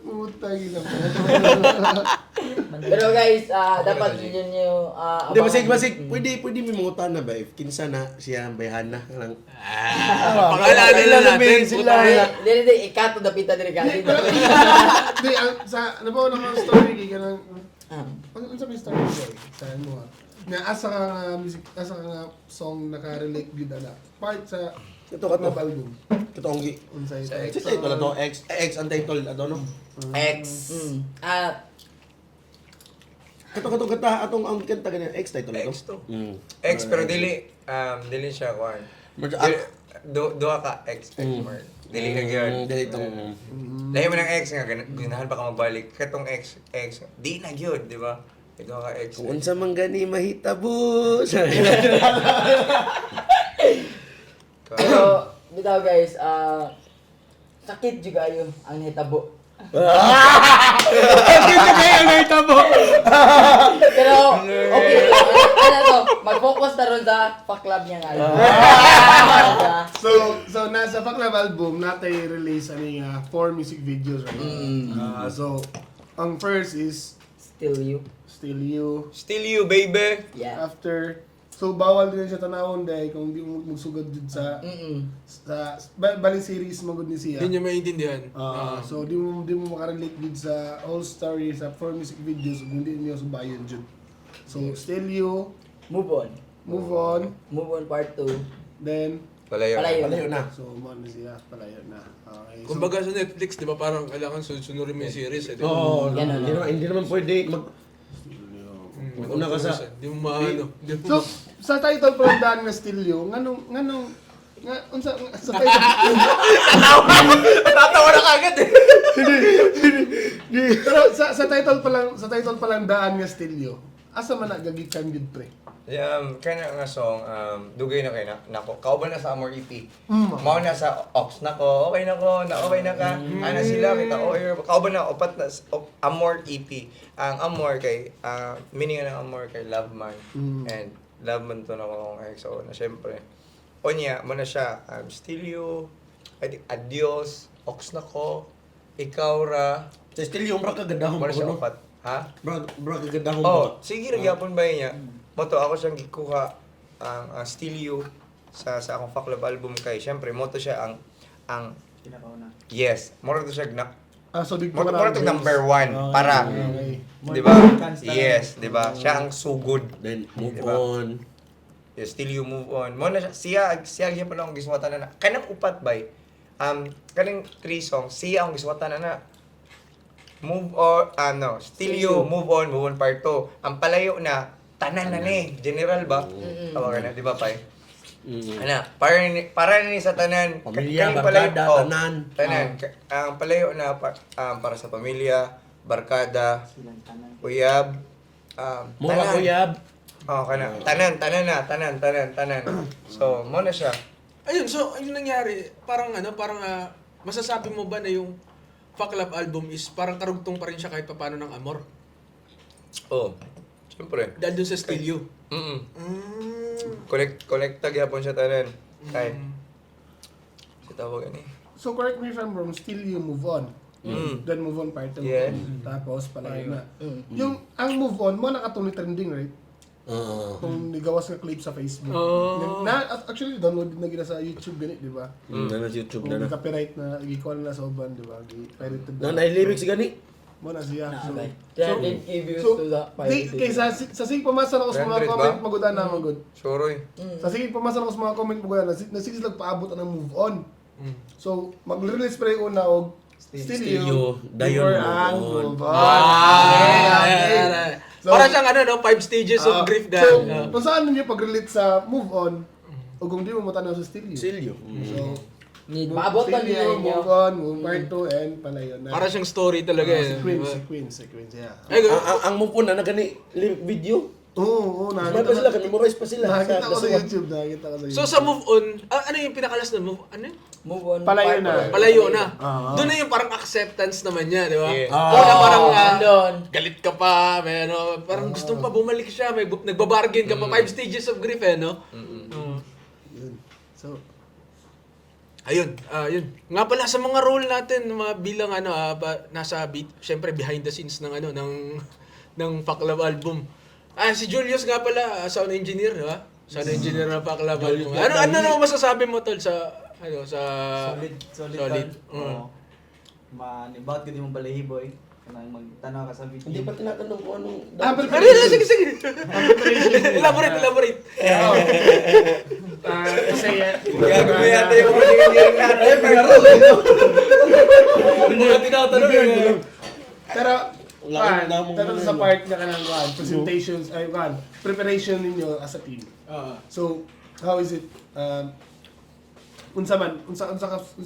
Puta gina. Pero guys, dapat yun yung Hindi basig basig pwede pwede mi mangutan na ba if kinsa na siya ang bayhana lang. Pangalanan na natin. Sila. Hindi, hindi, ikato dapita diri ka. Di, ang, sa, ano ba ang story kay kanang, ano sa may story kay? Sa mo ah. Na asa ka nga music, asa ka nga song naka-relate gyud ana. Part sa Ito ka to. Club album. Katong gi. Unsay Sa ito? Sa title ato X X ang title ato no. X. Kato kato kanta atong ang kanta ganyan X title ato. X to. Mm. X pero dili dili siya kuan. Medyo- Dili, duha ka X X more. Dili na gyud. Dili tong Lahi mo ng ex nga ganahan pa ka magbalik katong ex ex di na gyud, di ba? Duha ka ex. Kung unsa man gani mahitabo. Pero bitaw guys, sakit juga ayo ang hitabo. Sakit jud kayo ang nahitabo. Pero okay, ano to, mag-focus na ron sa fuck club niya nga. So nasa Paklab album natay release ani nga four music videos, right? So ang first is Still you. Still You. Still you, baby. Yeah. After, so bawal din siya tanawon dahil kung di mo magsugod jud sa sa bali series magud ni siya. Hindi niya maintindihan. So di mo makarelate gid sa whole story sa four music videos kung di niyo subayon jud. So Still You, Move on. Move On, Move on part 2. then Palayo. Palayo. Palayo na. so mo na siya palayo na. Okay. So, Kumbaga sa Netflix, di ba parang kailangan sunod-sunurin mo yung series eh. Di ba? Oo, Ganun hindi naman pwede mag una ka sa Hindi mo maano. Hindi mo So, sa title pa lang daan nga Still You, nganong nganong nga unsa nga, sa title Tatawa na kagad eh. pero sa title pa lang daan nga Still You. Asa man na gagikan gyud pre? Kana nga song, dugay na kay na nako. Kauban na sa Amor EP. Mao na sa Ox na ko, okay na ko, na okay na ka. Ana sila kita OR. Kauban na upat na Amor EP. Ang Amor kay meaning ng Amor kay love man. And love man to na ko akong ex o na syempre. Onya mo na siya, still you, I think, adios, ox na ko, ikaw ra, Sa still yung bra kagadahon mo na siya no? upat. Ha? Bra kagadahon Oh, sige ra gyapon ba niya. Mo to ako siyang gikuha ang Still You sa akong Fuck Love album kay syempre mo to siya ang Pinakauna. yes, mo to siya na So dito mo ka to number one para Okay. di ba? Yes, di ba? Siya ang sugod. Then move Diba? on. Yes, Still You, move on. Mo na siya siya siya gyapon akong gisuwatan na na. Kanang upat bay. Kanang three songs siya akong gisuwatan na na. Move on, ano, Still You, move on part 2. Ang palayo na, tanan na ni, general ba? Tawagan na, di ba, Pai? Ana, para ni sa tanan. Pamilya, Kaning barkada, oh, tanan. Tanan. Ang palayo na para sa pamilya, barkada, uyab, Mura tanan. uyab. Oh, kana. Tanan, tanan na, tanan, tanan, tanan. So, mo na siya. Ayun, so ayun nangyari, parang ano, parang masasabi mo ba na yung Fuck Love album is parang karugtong pa rin siya kahit papaano ng Amor? Oh, siyempre. Dahil dun sa Still You. Mm. Collect gyapon siya tanan. Kay. Sa tawag ani. So correct me if I'm wrong, Still You, move on. Then move on part 2. Yes. Tapos palayo na. Yung ang move on mo nakatuloy trending, right? Oo. Kung nigawas nga clip sa Facebook. Oh. Na actually download na gina sa YouTube ganit, di ba? Na YouTube Kung na na. copyright na gikuan na sa uban, di ba? Gi-pirated Na na lyrics gani. Mo na siya. So, Okay. 300K views so to the di, kay sa sige pamasa na ko sa mga 300 ba? comment maguda na magud. Sure. Oy. Sa sige pamasa na ko sa mga comment maguda na na sige sila paabot ang move on. So mag-release pa rin una og Still, Still You, You, dayon before move ang on. move on. Ah, Okay. yeah. So, Parang siyang ano, no? 5 stages of grief So, dahil. kung saan ninyo pag-relate sa move on, o kung di mo matanaw sa Still You. Still You. So, Need Maabot Still lang You, yun ninyo. move on, move part 2, and palayo na. Para siyang story talaga eh. Sequence, Diba? sequence, sequence, yeah. Ay, Ang move on na na gani lyric video. Oo, oo, Smile nakita pa sila, kay memorize pa sila. Nakita ko sa Dasuan. YouTube, nakita ko sa YouTube. So sa move on, ano yung pinakalas na move? Ano yun? Move on. Palayo part na. Palayo na. Ah. Doon na yung parang acceptance naman niya, di ba? Yeah. Una parang Andun. galit ka pa, may ano, parang gustong pa bumalik siya, may nagbabargain ka pa. Five stages of grief eh, no? Mm. Yun. So, Ayun, yun. Nga pala sa mga role natin mga bilang ano nasa beat, syempre behind the scenes ng ano ng ng Fuck Love album. Si Julius nga pala, sound engineer, di ba? Sound engineer ng Fuck Love album. Ano ano naman masasabi mo tol sa ano sa Solid, solid. Solid. Tol. Oo. Man, about gud imong balahibo eh. Kanang magtanaw ka sa video. Hindi pa tinatanong kung anong... Ano yun? Sige, sige. Elaborate, elaborate. Kasi yan. Gago mo yata yung mga engineering natin. Ay, pinaro! Hindi na tinatanong eh. Pero, Wala pan, kang namong pero ano sa yun. part na kanang kuan, presentations, ay kuan, preparation ninyo as a team. So, how is it? Unsa man, unsa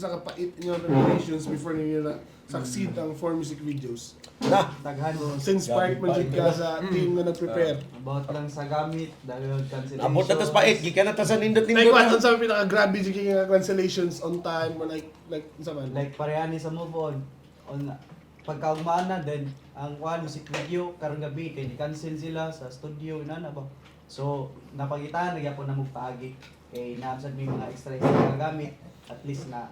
ka pait inyo preparations before ninyo na succeed ang four music videos? Na! Daghan. Since part man jud ka sa team na nag-prepare. About lang sa gamit, dahil cancellation. Abot na tas pait, gikan na tas sa nindot Like nindot. what, unsa man pinaka grabe jud kay nga cancellations on time or like unsa man? Like parehani sa move on. On pagkaugmaan na then ang kuan music video karon gabi kay ni-cancel sila sa studio inana ba. So napagitaan na gyapon na mo paagi kay naamsad may mga extra extra nga gamit at least na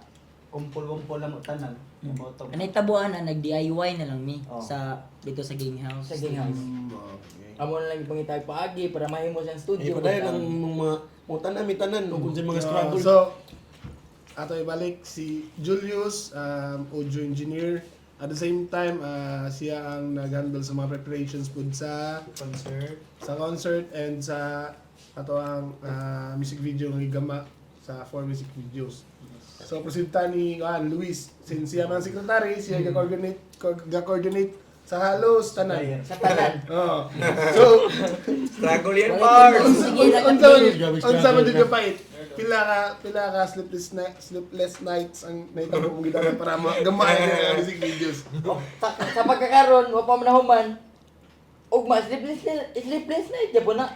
kumpol-kumpol na mo tanan. Mo to. Anay tabuan na nag-DIY na lang mi Oh. sa dito sa game house. Sa game house. Okay. Amo na lang ipangitag paagi para mahimo siyang Eh, studio. padayon ang mga... Mga tanan, may tanan, o kung sa mga struggle. So, ato ibalik si Julius, audio engineer. At the same time, siya ang nag-handle sa mga preparations po sa Concert. sa concert and sa ato ang music video nga gigama sa four music videos. So proceed ta ni Luis, since siya man ang secretary, siya ga-coordinate sa halos tanan. Sa tanan. Oh. So, Struggle yan, Pards! Sige, unsa Grabe, unsa man jud ka pait? Pila ka sleepless nights ang nahitabo mong gidagan para magamaan ang mga music videos. Oh, sa pagkakaron, wa pa man nahuman. Ugma sleepless night gyapon na.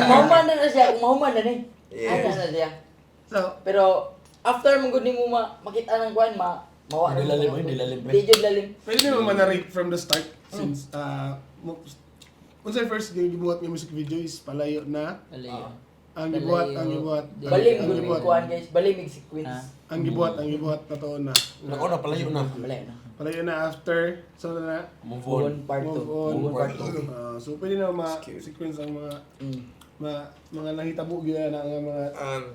Mahuman na na siya, ug mahuman na ni. Yes. Ana na siya. So, Pero after mo gud nimo makita ng kuan ma mawa Hindi lalim, hindi lalim, pre. Di jud lalim. pwede mo manarrate from the start since unsay first nga gibuhat nga music video is Palayo na. Palayo. Ang gibuhat, ang gibuhat. Balim ang gud gibuhat. kuan guys, balim mig sequence. Ah. Ang gibuhat na to na. Nako na, palayo na. Wala na. Palayo na after so na Move Move on. on part 2. move on. Move on part two. So pwede na ma-sequence ang mga mga nahitabo gyud na nga mga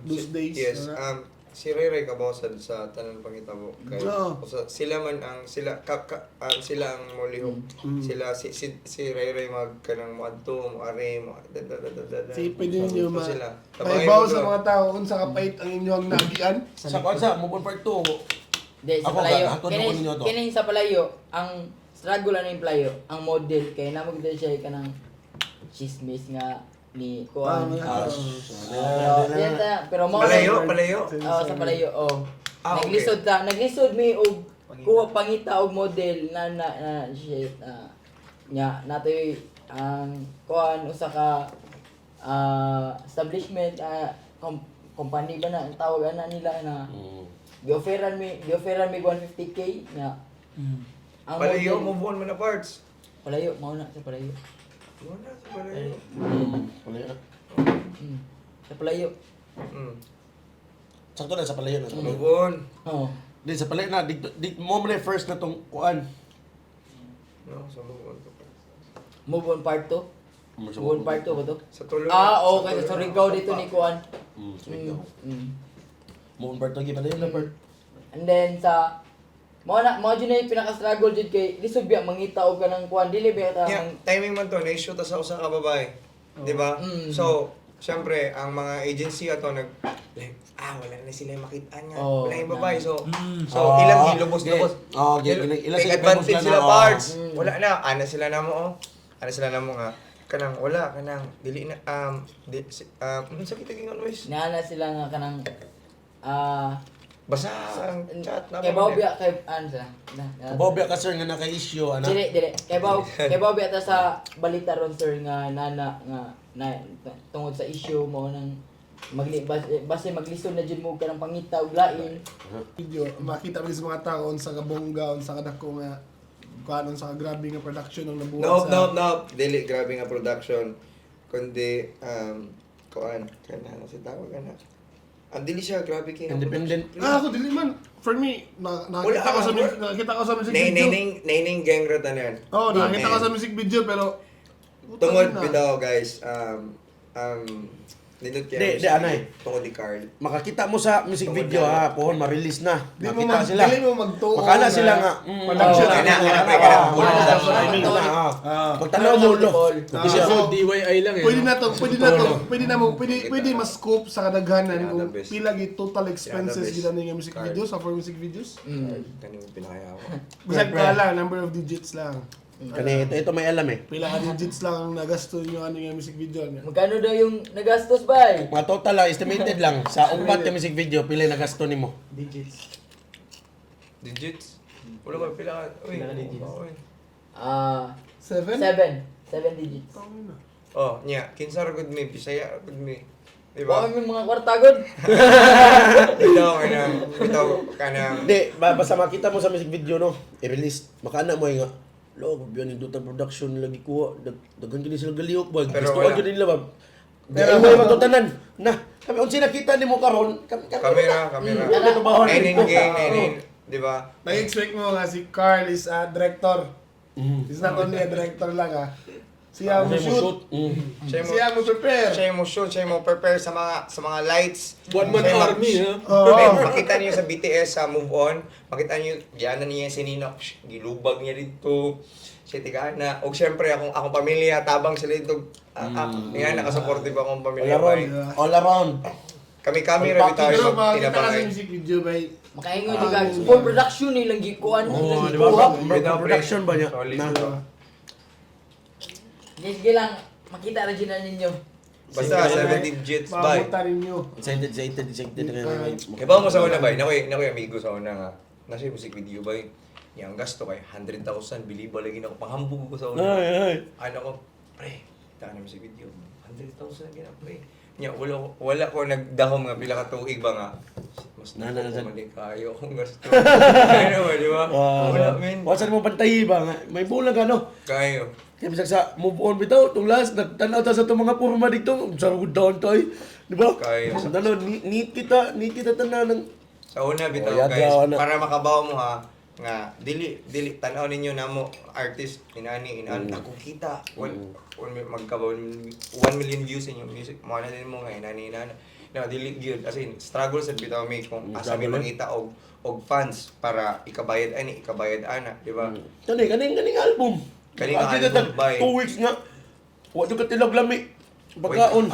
those days. Yes. na. Si Ray Ray kabaw sa tanan pangitabo. Kay, Oo. sa, sila man ang sila ka, ka, sila ang molihok. Sila si si, si Ray Ray mag kanang moadto, mo are, mo da da da da da. da. Kasi pwede ninyo So, ma sila. Tabangay maibaw mo sa doon. mga tao kung sa kapait ang inyong nagian. Sa kwan sa, move on part 2. Di, sa Ako, palayo. hatod ako Kini, ninyo to. kini sa palayo, ang struggle ano yung palayo, ang model kay namo gid siya kanang chismis nga ni kuan. Pero yan ta, pero mo Palayo, palayo. Oh, sa palayo, oh. Ah, okay. Naglisod ta, naglisod mi og kuha pangita og model na na, na shit na nya natoy ang kuan usa ka establishment company ba na ang tawag ana nila na gi-offeran mi 150K nga ang Palayo, model- move on man na parts. palayo mao na sa palayo. Wala sa palayo. Palayo na. Sa palayo. Sakto na, sa palayo na. Sa palayo. Move on. Oh. Di, sa palayo na. Di, mo man na first na tong kuan. No, sa move on to. Move on part 2. Move on part 2 ba to? Sa tulo. Ah, na, sa okay. tulo Sa na. Surigao dito ni Kuan. Surigao. Mm. Move on part 2, palayo na part. And then sa mao na mao jud na yung pinaka-struggle jud kay lisod biya mangita og kanang kuan dili biya ta Yeah, timing man to, na-issue ta sa usa ka babae. Di ba? Mm. So, syempre, ang mga agency ato nag like, wala na sila makita niya. Oh, wala yung babae. So, so Ah, ilang gilubos-lubos. okay. Oh, okay. Ilang Take sila advantage sila sila na, oh. parts. Wala na. Ana sila na mo, oh. Ana sila na mo nga. Kanang wala, kanang dili na di, si, unsa kita gingon Luis? Naana sila nga kanang Basta ang chat na. Kay Bobby kay ano sa? Na. Bobby ka sir nga naka-issue ana. Dili, dili. Kay Bob ata sa balita ron sir nga nana nga na tungod sa issue mo nang magli base, base maglisod na jud mo ka ng pangita og lain. Video makita mo sa mga tao unsa ka bongga, unsa ka dako nga kuan, unsa ka grabe nga production ang nabuhat No, sa no, no. Dili grabe nga production. Kundi kuan kana si tawag kana. Ang dili siya grabe kay nga Independent. production. Ah, ako dili man. For me, na, Wala nakita ko sa ka, music, nakita ko sa music Nay video. nay nay nay nay gang ra tanan. Oh, nakita ko sa music video pero putang Tungod ina. bitaw guys, nindot kay Di, di, anay. Tungod ni Carl. Makakita mo sa music Tungod video na. ha, pohon ma-release na. Di mo Makita mag, sila. dili mo magtuo. Makala na sila nga. Production. Oh, Kana, kana, pre, kana. Ah, Full production. I mean, ah. Ah. Pagtanaw mo lo. Paul. Ah, Kasi so, DIY lang eh. Pwede no? na to, pwede na to, pwede na mo, pwede pwede ma-scope sa kadaghanan Pinaka kung the best. pila gi total expenses Pinaka the gid best. ani nga music Card. videos sa for music videos. Kaning pinakaya ako. Bisag ka lang, number of digits lang. Kani ito, ito may alam eh. Pila ka digits lang ang nagasto niyo ani nga music video niya. Magkano daw yung nagastos bay? Mga total lang, estimated lang sa upat ka music video pila yung nagasto nimo. Digits. Digits? Wala ba pila ka? Uy. Pila ka digits? Uy. Ah, Seven? seven. Seven digits. Tangina. Oh, nya, kinsa ra gud mi, Bisaya ra gud mi. Di Ba ba? may mga kwarta gud. Bitaw kanang bitaw kanang Hindi, basta makita mo sa music video no, i-release, makaana mo ay nga. Lo, biyan yung Duta production lagi kuha. Daghan kini sila galihok ba? Pero Gusto wala. ka nila ba? Pero may matutanan. Na, kami unsa nakita nimo karon, kami kami kamera, kamera. Wala to bahon. Nine nine gang, nine nine, di ba? Nag-expect mo nga si Carl is a director. He's not only a director lang ah. Siya mo Siya mo shoot. shoot. Siya mo Siya mo prepare. siya mo shoot, siya mo prepare sa mga lights. One man Siya yung army, ha? Oo. Men, makita niyo sa BTS sa Move On, makita niyo giana niya si Nino, psh, gilubag niya dito. Siya tigana. Og syempre akong akong pamilya tabang sila dito. Ah, ah, yan nakasuportive akong All pamilya. around. Bay. All around. Kami-kami ra bitaw Pero yung makita ka sa tinabangay. music video bay. Makaingon jud ka. Full production nilang gikuan. Oh, di Gikuha. ba? Bitaw, pre. Production ba niya? Solid. Na. Sige lang, makita ra jud na ninyo. Basta 7 digits bay. Mabuta ninyo. Excited, excited, excited. Kaya ba mo sa una bay? Nakoy, nakoy amigo sa una nga. Nasa yung music video bay. Yang gasto kay 100,000 biliba lagi na ako panghambog ko sa una. Ay, ay. Ano ko, pre, ta na music video. 100,000 gina pre. Nya wala ko nagdahom nga pila ka tuig ba nga. Mas Na, na, na. na na kayo akong gasto. Ano ba, di ba? Wala men. Wala mo pantayi ba nga? May bulag ano? Kayo. Kaya bisag sa move on bitaw, tong last, nagtanaw ta sa itong mga purma dito, sa good down tayo. Di ba? Kaya. Tanaw, neat kita tanan ng Sa una bitaw Oh, yaga, guys, ana. para makabaw mo ha nga dili dili tan-aw ninyo namo artist inani inani ako kita one, one magka 1 million views in yung music mo na din mo nga inani inani no dili gyud as in struggle sad bitaw mi kung asa mi Struggle, eh. mangita og og fans para ikabayad ani ikabayad ana di ba? Kani, kaning, kaning album. Kaning Agi album, na tag bay. 2 weeks nga. Wa jud ka tilag lami. Pagkaon.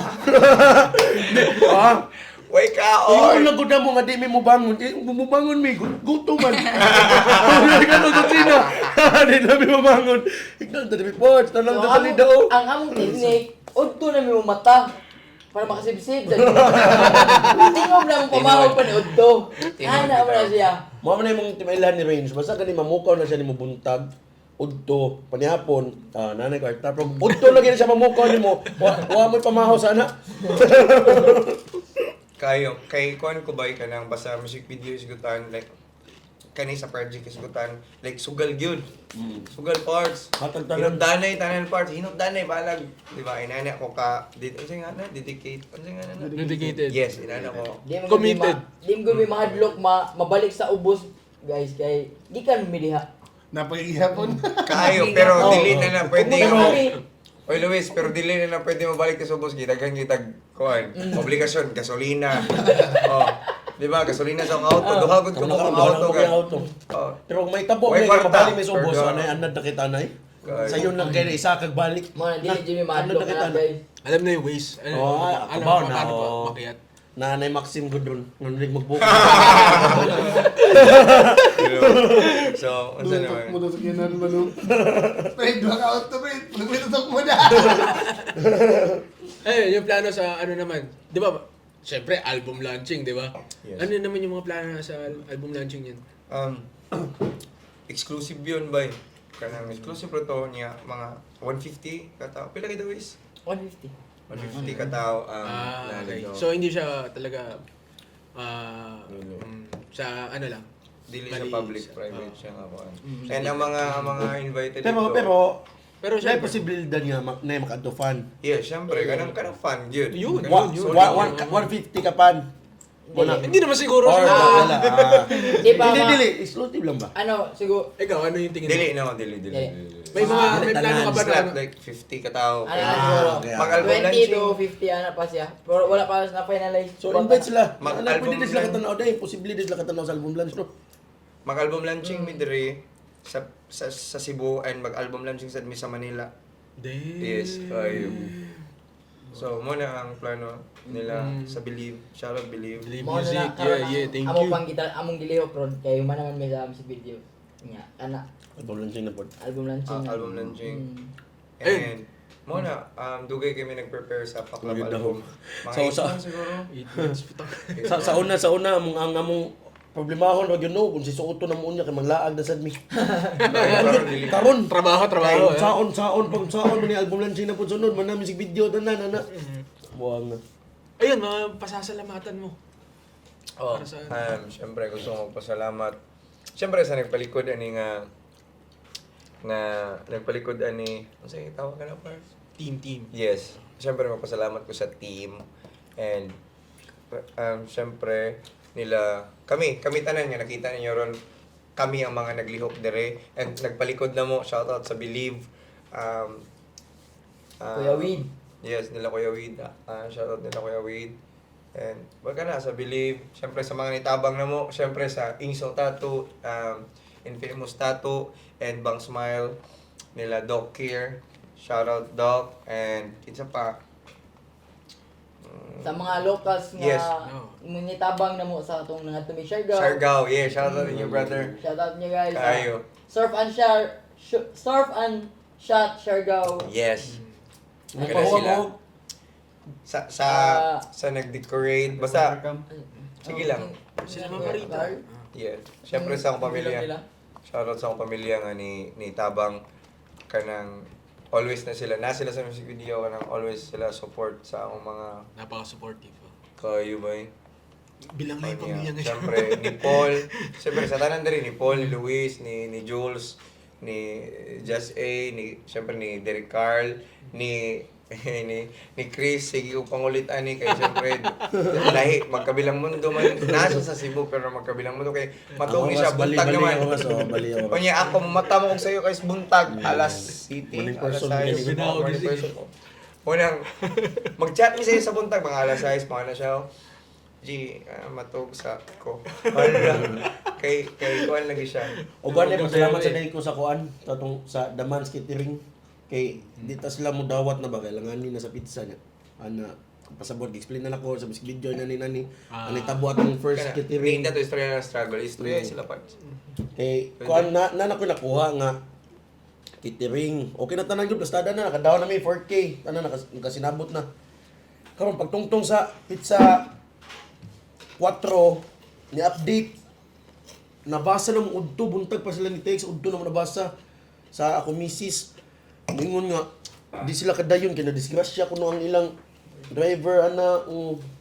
Di, ah. Way Ingon kaon. lang gud na mo nga di mi mobangon. Di mubangon mi, gutom man. Wala ka no kusina. Di na mi mobangon. Ignan ta mi parts, tanang So, ta ang, daw. ang among technique, udto na mi mo mata para makasibsib. Tingog na mong pamahog pa ni udto. Tinuod Ana mo na bitaw. siya. Mao man na imong timailan ni Range. Basta gani mamukaw na siya nimo buntag. Udto, panihapon, ah, nanay ko, pero udto lagi na siya mamukaw nimo. Wa mo'y pamahaw sana. Kayo kay kuan ko bay kanang basta music video isgutan like kani sa project isgutan like sugal gyud. Sugal parts. Hatag tanan. Hinugdanay tanan parts, hinugdanay balag, di ba? Inana ko ka did unsa nga na dedicate, unsa nga na? Dedicated. Yes, inana ko. Di mo gud Committed. di mo gud mi mahadlok ma mabalik sa ubos guys kay gikan mi diha. Napagigihapon. Kayo pero dili na na pwede. Pero, Oy Luis, pero dili na na pwede mabalik sa ubos gidaghan gitag kuan. Obligasyon gasolina. Oh. Di ba? Gasolina sa akong auto. Duha gud ko Kamu na akong karon, duha auto. na ko ka. auto. Oh. Pero kung may tabo, Way may kwarta. mabalik may subos, Perdón. anay anad na kita nay. Kay. Sayon lang kay isa kag balik. Mo na dili jud mi Anad mahadlok na kita na na. guys. Alam na yung ways. Ano, Oh, alam kabaw mo na, paano oh. makiat. Nanay Maxim ko dun. Ngunod magbuko. So, unsa Tutok naman? mo na sa kinan mo no. Pre, duha ka auto pre. Tutok mo na. Eh, yung plano sa ano naman. Di ba, Siyempre, album launching, di ba? Yes. Ano naman yung mga plano sa album launching yun? Exclusive yun, bay. Kanang exclusive pro to niya, mga 150 katao. Pila kayo is? 150. 150 katao ang Ah, okay. nalito. So, hindi siya talaga sa ano lang. Dili siya Bali- public, private siya nga kuan. And ang mga invited Pero dito. pero Pero may syempre, posibilidad nga na makaadto fan. Yeah, syempre kanang kanang fun gyud. Yun, Kanang yun, solid yun. yun. 150 ka pan. Wala. Hindi naman siguro. Or, siya. wala. Ah. Di ba, Dili, ma- dili. Exclusive lang ba? Ano, siguro, Ikaw, ano yung tingin mo? Dili no, dili dili. Dili. Dili. May mga may plano ka ba It's na not ano? like 50 katao. ano na siguro, okay. Mag-album 20 launching. to 50 ana pa siya. Pero wala pa na finalize. So invite sila. Ano, Mag-album pwede din sila lang. katanaw dahil. Posible din sila katanaw sa album launch, no? Mag-album launching mi diri sa Cebu and mag-album launching sad mi sa Manila. Damn. Yes, kayo. So, mo na ang plano nila sa Believe. Shout out Believe. Believe Mao na Music. na, karon Yeah, ang yeah, thank amo you. pang kita among gilihok ron kay man naman may sa music video. Nya, ana Album launching na po. album launching. Ah, na. album launching. Ayun. And mo na dugay kami nag-prepare sa Paklab Dugay daw. album. Mga So, 8 sa- months siguro. 8 months, putang. Sa una among ang among problemahon wag yun no kung si Soto na mo unya kay manglaag na sad mi. Karon Trabaho, trabaho. Eh. Saon saon pag saon man ni album launching na pud sunod man na music video tanan ana. Buang na. Ayun, mga pasasalamatan mo. Oh, Para sa- syempre gusto ko magpasalamat. Syempre sa nagpalikod ani nga na nagpalikod ani, unsa yung tawag ka na par? Team, team. Yes. Syempre magpasalamat ko sa team and syempre nila kami kami tanan nga nakita ninyo ron, kami ang mga naglihok dere and nagpalikod na mo. Shout out sa Believe, Kuya Weed. Yes, nila Kuya Weed. Shout out nila Kuya Weed. And wag ka na sa Believe, syempre sa mga nitabang na mo, syempre sa Ingso Tattoo, Infamous Tattoo and Bang Smile nila Doc Kier. Shout out Doc and kinsa pa. Sa mga locals nga Yes. No. nitabang na mo sa atong nga tumi Siargao. Siargao, yeah, shout out inyo brother. Shout out niyo guys. Kayo. Surf and Share Surf and Shot Siargao. Yes. Ano Kana pa sila. mo? Sa Ah. sa nag-decorate basta Welcome. sige lang. Sila Mama Rita. Yeah. Syempre sa akong pamilya. Nila. Shoutout sa akong pamilya nga ni Tabang kanang always na sila na sila sa music video, kanang always sila support sa akong mga Napaka-supportive. Oh. kayo ba eh. Bilang na yung pamilya ngayon. Siyempre, ni Paul. Siyempre, sa tanan diri, ni Paul, ni Luis, ni Jules, ni Just A, ni, siyempre, ni Derek Carl, ni ni ni Chris, sige ko pangulit ani kay siyempre lahi magkabilang mundo man nasa sa Cebu pero magkabilang mundo kay matuong Ako siya mas bali- buntag bali naman. ako mas, oh, bali ako. Unya ako mata mo kung sayo kay buntag alas city Morning alas person, 6. ganun. Oh, morning person ko. Unang mag-chat mi sa'yo sa buntag mga alas 6 mga na siya. Oh. G, matug sa ko. Wala. Kay kay kuan lagi siya. O gani pasalamat sa dahil ko sa kuan katong sa Damans Catering kay di ta sila mo dawat na ba kailangan ni na sa pizza niya. Ana pasabot gi-explain na nako sa music video nani nani. Ah. Ano tabo atong first Kana, catering. Hindi to istorya ng struggle. Istorya sila pa. Kay kuan na na nako nakuha nga catering. Okay na tanan gyud plastada na nakadaw na may 4K. Tanan nakasinabot na. Karon pagtungtong sa pizza 4 ni update nabasa na mo udto buntag pa sila ni text udto na mo nabasa sa ako misis ningon nga di sila kadayon kay nadisgrasya kuno ang ilang driver ana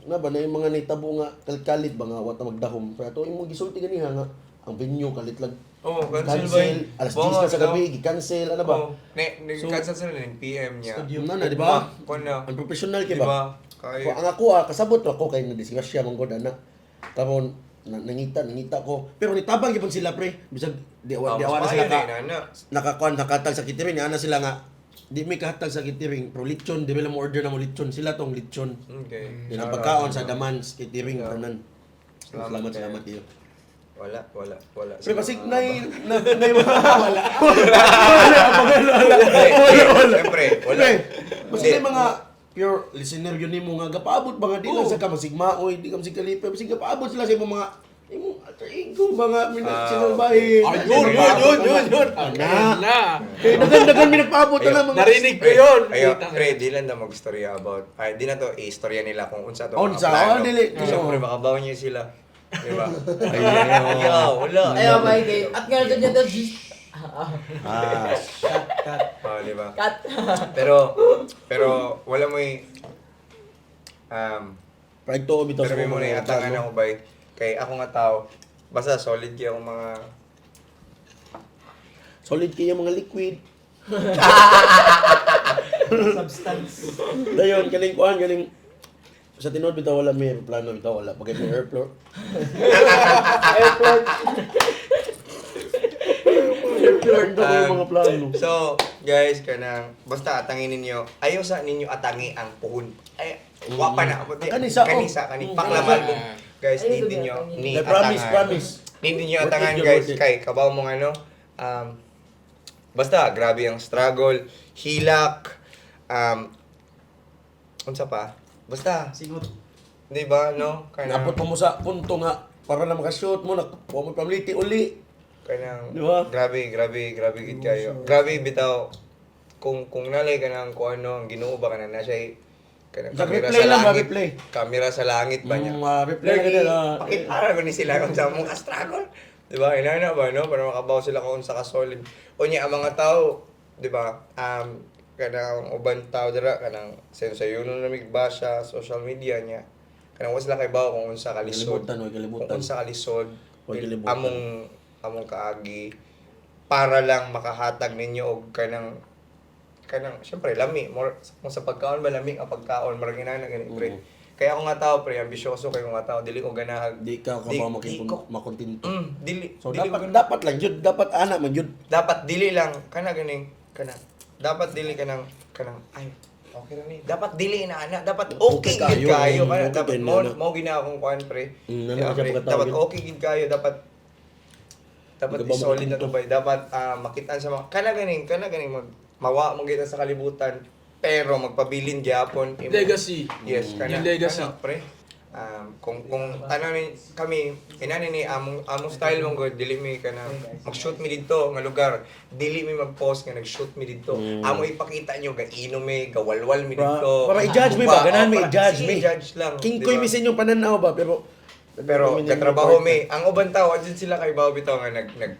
na ba na yung mga nitabo nga kalkalit ba nga wa ta magdahom pero ato imong gisulti ganiha nga ang venue kalit lang. Oh, cancel ba yun? Alas 10 na sa gabi gi-cancel ano ba. Oh, ne, cancel sila ng PM niya. Yun na na, di ba? Kuan na. Ang professional kay Di ba? ba? Kay Ko ang ako kasabot ako kay nadisgrasya man gud ana. Karon nangita nangita ko. Pero nitabang gyud sila pre. Bisag di awa Ah, di awa na mas sila maayo ka na yun, ana. nakakuan nakatag sa catering ana sila nga di may kahatag sa catering pero lechon di ba mo order na mo lechon sila tong lechon. Okay. Yan ang pagkaon sa Damans catering tanan. Salamat Salamat kayo. salamat iyo. Wala, wala, wala. Pre basig nay na nay wala. Wala wala wala wala. Siyempre, wala. Pre, basig nay mga pure listener yun nimo nga gapaabot ba nga di lang sa ka masigmaoy, di ka masigkalipay, basig gapaabot sila sa imong mga Imong alter ego mga Ah, sinalbahe. Ayun, yun, yun, yun, yun. Ana. Na. Kaya dagan-dagan mi nagpaabot na mga Narinig ko yun. Ayo, Putang pre, di lang na mag-istorya about, ay, di na to i-istorya nila kung unsa to mga Unsa, plano. oh, dili. Siyempre, makabaw niyo sila. Di ba? Ayaw, wala. Ayaw ba kay at nga na dyan. Ah, Cut, cut. Oh, di ba? Cut. Pero, pero, wala mo'y, pride to bitaw pero may muna mga yung atangan plano. ako bay. Kay ako nga tao, basta solid kaya akong mga, Solid kaya mga liquid. Substance. Dayon kaning kuan kaning sa tinuod bitaw wala may plano bitaw wala pagka may airport. Airport. Airport daw yung mga plano. So, guys, kanang basta atangin ninyo, ayaw sa ninyo atangi ang puhon. Ay, wa pa na. Kanisa, oh. Kanisa, kani Paklab album. Guys, Ayaw need gabi ninyo atangin. ni The promise, atangan. promise. Need ninyo Worth it atangan, yun, guys, worth it. kay kabaw mong ano, basta grabe ang struggle, hilak, unsa pa? Basta, Singot. di ba, no? Kanang, Naabot pa mo sa punto nga para na makashoot mo na wa mo pamliti uli. Kanang Di ba? Grabe, grabe, grabe gid kayo. Grabe bitaw kung nalay kanang kung ano ang Ginoo ba kanang na siya kanang Sa replay lang ba, replay? Kamera sa langit ba niya. Replay ka nila. Pakitara ko ni sila kung sa mong ka-struggle. Di ba? Inana ba no para makabaw sila kung sa ka-solid. Unya ang mga tao, di ba? Kanang uban tao dira kanang sensayunon na migbasya social media niya. Kanang wa sila kay bawo kung unsa kalisod. Kalibutan, oy, kalibutan. Kung unsa kalisod. Oy, kalibutan. Among among kaagi para lang makahatag ninyo og kanang kanang syempre lami more kung sa pagkaon ba lami ang pagkaon marag inana gani pre. Kaya ako nga tao pre, ambisyoso kayo nga tao, dili ko ganahag. Di ka ka Di- ba di ko- makontento. Dili So dili ko dapat gana- dapat lang jud, dapat ana man jud. dapat dili lang kana ganing kana. Dapat dili kanang kanang ay okay ra ni. Dapat dili na ana, dapat okay, Okay gid kayo, kayo kana okay dapat kayo mo na. mo gina akong kuan pre. Nana Di ba, siya pre? pagkatao Dapat yun. okay gid kayo, dapat dapat Di ka ba solid na makontento? to bay. Dapat makitaan sa mga kana ganing mag mawa mo kita sa kalibutan pero magpabilin gyapon imo. Legacy. Yes, kana. Yung legacy. Kana, pre. Kung ano ni kami inani ni among among style mong god dili mi kana mag-shoot mi didto nga lugar dili mi mag-post nga nag-shoot mi didto amo ipakita nyo gainom mi gawalwal mi didto Para i-judge mi ba? Ba, Ganahan oh, mi i-judge sige, mi. judge lang King di koy ba? mi sa inyong pananaw ba pero Pero katrabaho mi ang uban tao adyan sila kay Bobby to nga nag nag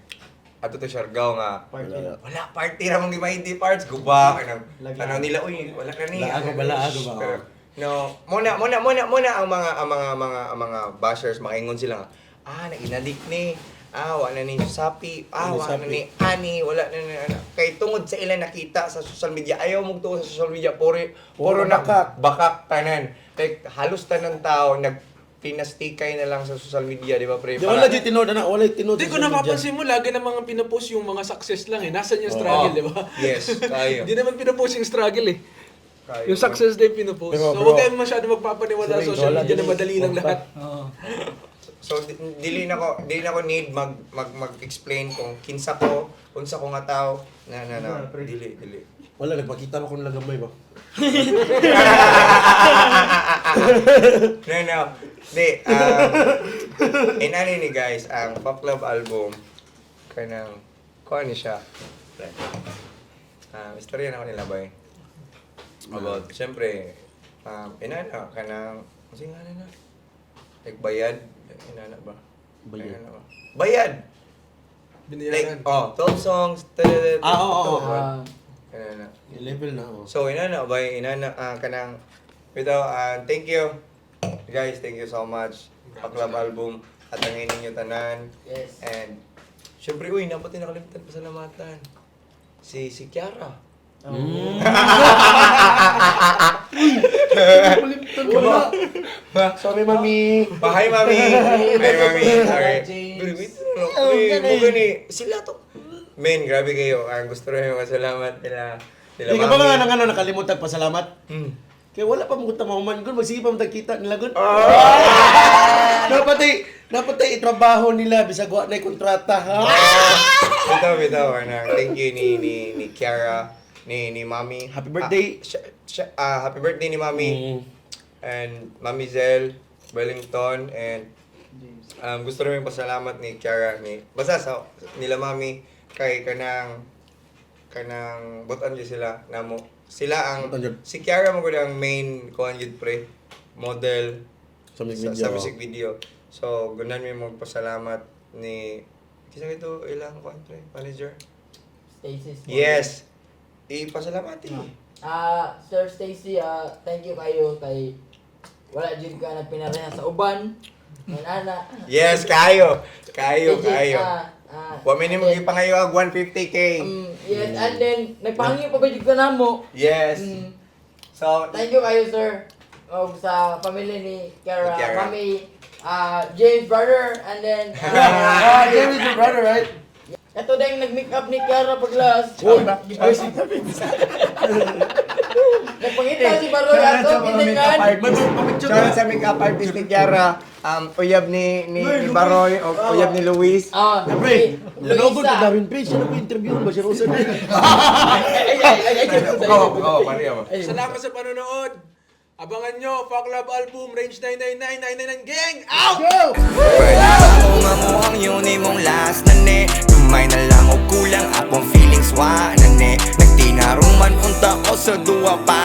ato to Siargao nga Party. wala party ra mong gimahinti parts guba kanang Lagi. tanaw nila uy wala na ni Laago ba, laago ba? Pero, no muna muna muna muna ang mga ang mga mga ang mga bashers makaingon sila nga nag-inadik ni wala ni sapi Wala wala na sapi. ni ani wala na ni ano kay tungod sa ilan nakita sa social media ayaw mo tungod sa social media puro puro Puro na bakak. bakak tanan like halos tanan tao nag pinastikay na lang sa social media di ba pre Di wala jud tinuod ana, wala tinuod. Hindi sa ko social media. napapansin mo, lagi na mga pinapost yung mga success lang eh. Nasaan yung struggle, Oh. di ba? Yes, kayo. Hindi naman pinapost yung struggle eh. Kayo. Yung success na yung pinapost. Pero, So bro, huwag kayong masyado magpapaniwala sa Sorry, social wala media na din. madali lang Huwag pa. lahat. Oo. So dili na ko need mag mag mag-explain kung kinsa ko, unsa ko nga tao. Na na na. Dili dili. Wala nagpakita mo kung lagamay ba. No no. Di inani ni guys ang Pop Club album kanang kuan ni siya. Istorya na ko nila bay. About syempre inana kanang kasi nga na like bayad inana ba? Bayad. Inana ba? Bayad. Binayaran. Like, oh, 12 songs. Tadadad, Ah, oo, oo. Ah. Inana. Level na oh. So, inana ba, inana, kanang, bitaw, thank you. Guys, thank you so much. Paklab album. At ang ninyo tanan. Yes. And, syempre, uy, dapat din nakalimutan pasalamatan. Si Kiara. Wala. Sorry mami. Ba, hi, mami! Hi, mami! Okay. James. Pero wait, no, pre, mo gani. Sila to. Men, grabe kayo. Ang gusto rin yung masalamat nila. Nila Di ka ba mami. nga nang ano nakalimutan pasalamat? Kaya wala pa mong tamahuman gun, magsige pa mong tagkita nila gun. Dapat ay dapat ay itrabaho nila bisag wa na kontrata ha. Bitaw, bitaw. Ano, thank you ni Kiara, ni Mami. Happy birthday. Happy birthday ni Mami. And Mami Zel, Wellington, and James. Gusto namin pasalamat ni Kiara ni basta sa nila mami kay kanang kanang butan gyud sila namo. Sila ang Butan gyud. si Kiara mo gud ang main kuan gyud, pre, model Sa music sa, video. sa music video. So gunan mi magpasalamat ni kinsa ito ilang kuan, pre, manager? Stacy Small. Yes. Ipasalamati. Ah, Sir Stacy, thank you kayo kay wala jud ka nagpinareha sa uban. Manana. Yes, kayo. Kayo, Legit, kayo. Wa mi nimo gipangayo og 150K. Yes, and then nagpangyo pa ba jud ka namo. Yes. So, Thank you kayo, sir. Og sa pamilya ni Kara, Ni Kiara. Mami, James brother, and then Ah, James is your brother, right? ito din nag-make up ni Kiara paglas. Nagpangita si Baroy ato, kitingan. May Shout out sa makeup artist ni Kiara, uyab ni Baroy, o uyab ni Luis. Ah, Pre, si nanood Luisa. ka Darwin Page, siya nag-interview ba si Rosa? Oo, pareho. Salamat sa panonood. Abangan nyo, Fuck Love Album, Range 999, 999 Gang! Out! Pwede ba kung amuhang yun imong last na ni? Gamay na lang o kulang akong feelings wa na ni. Nagtinaruman unta ko sa duwa pa.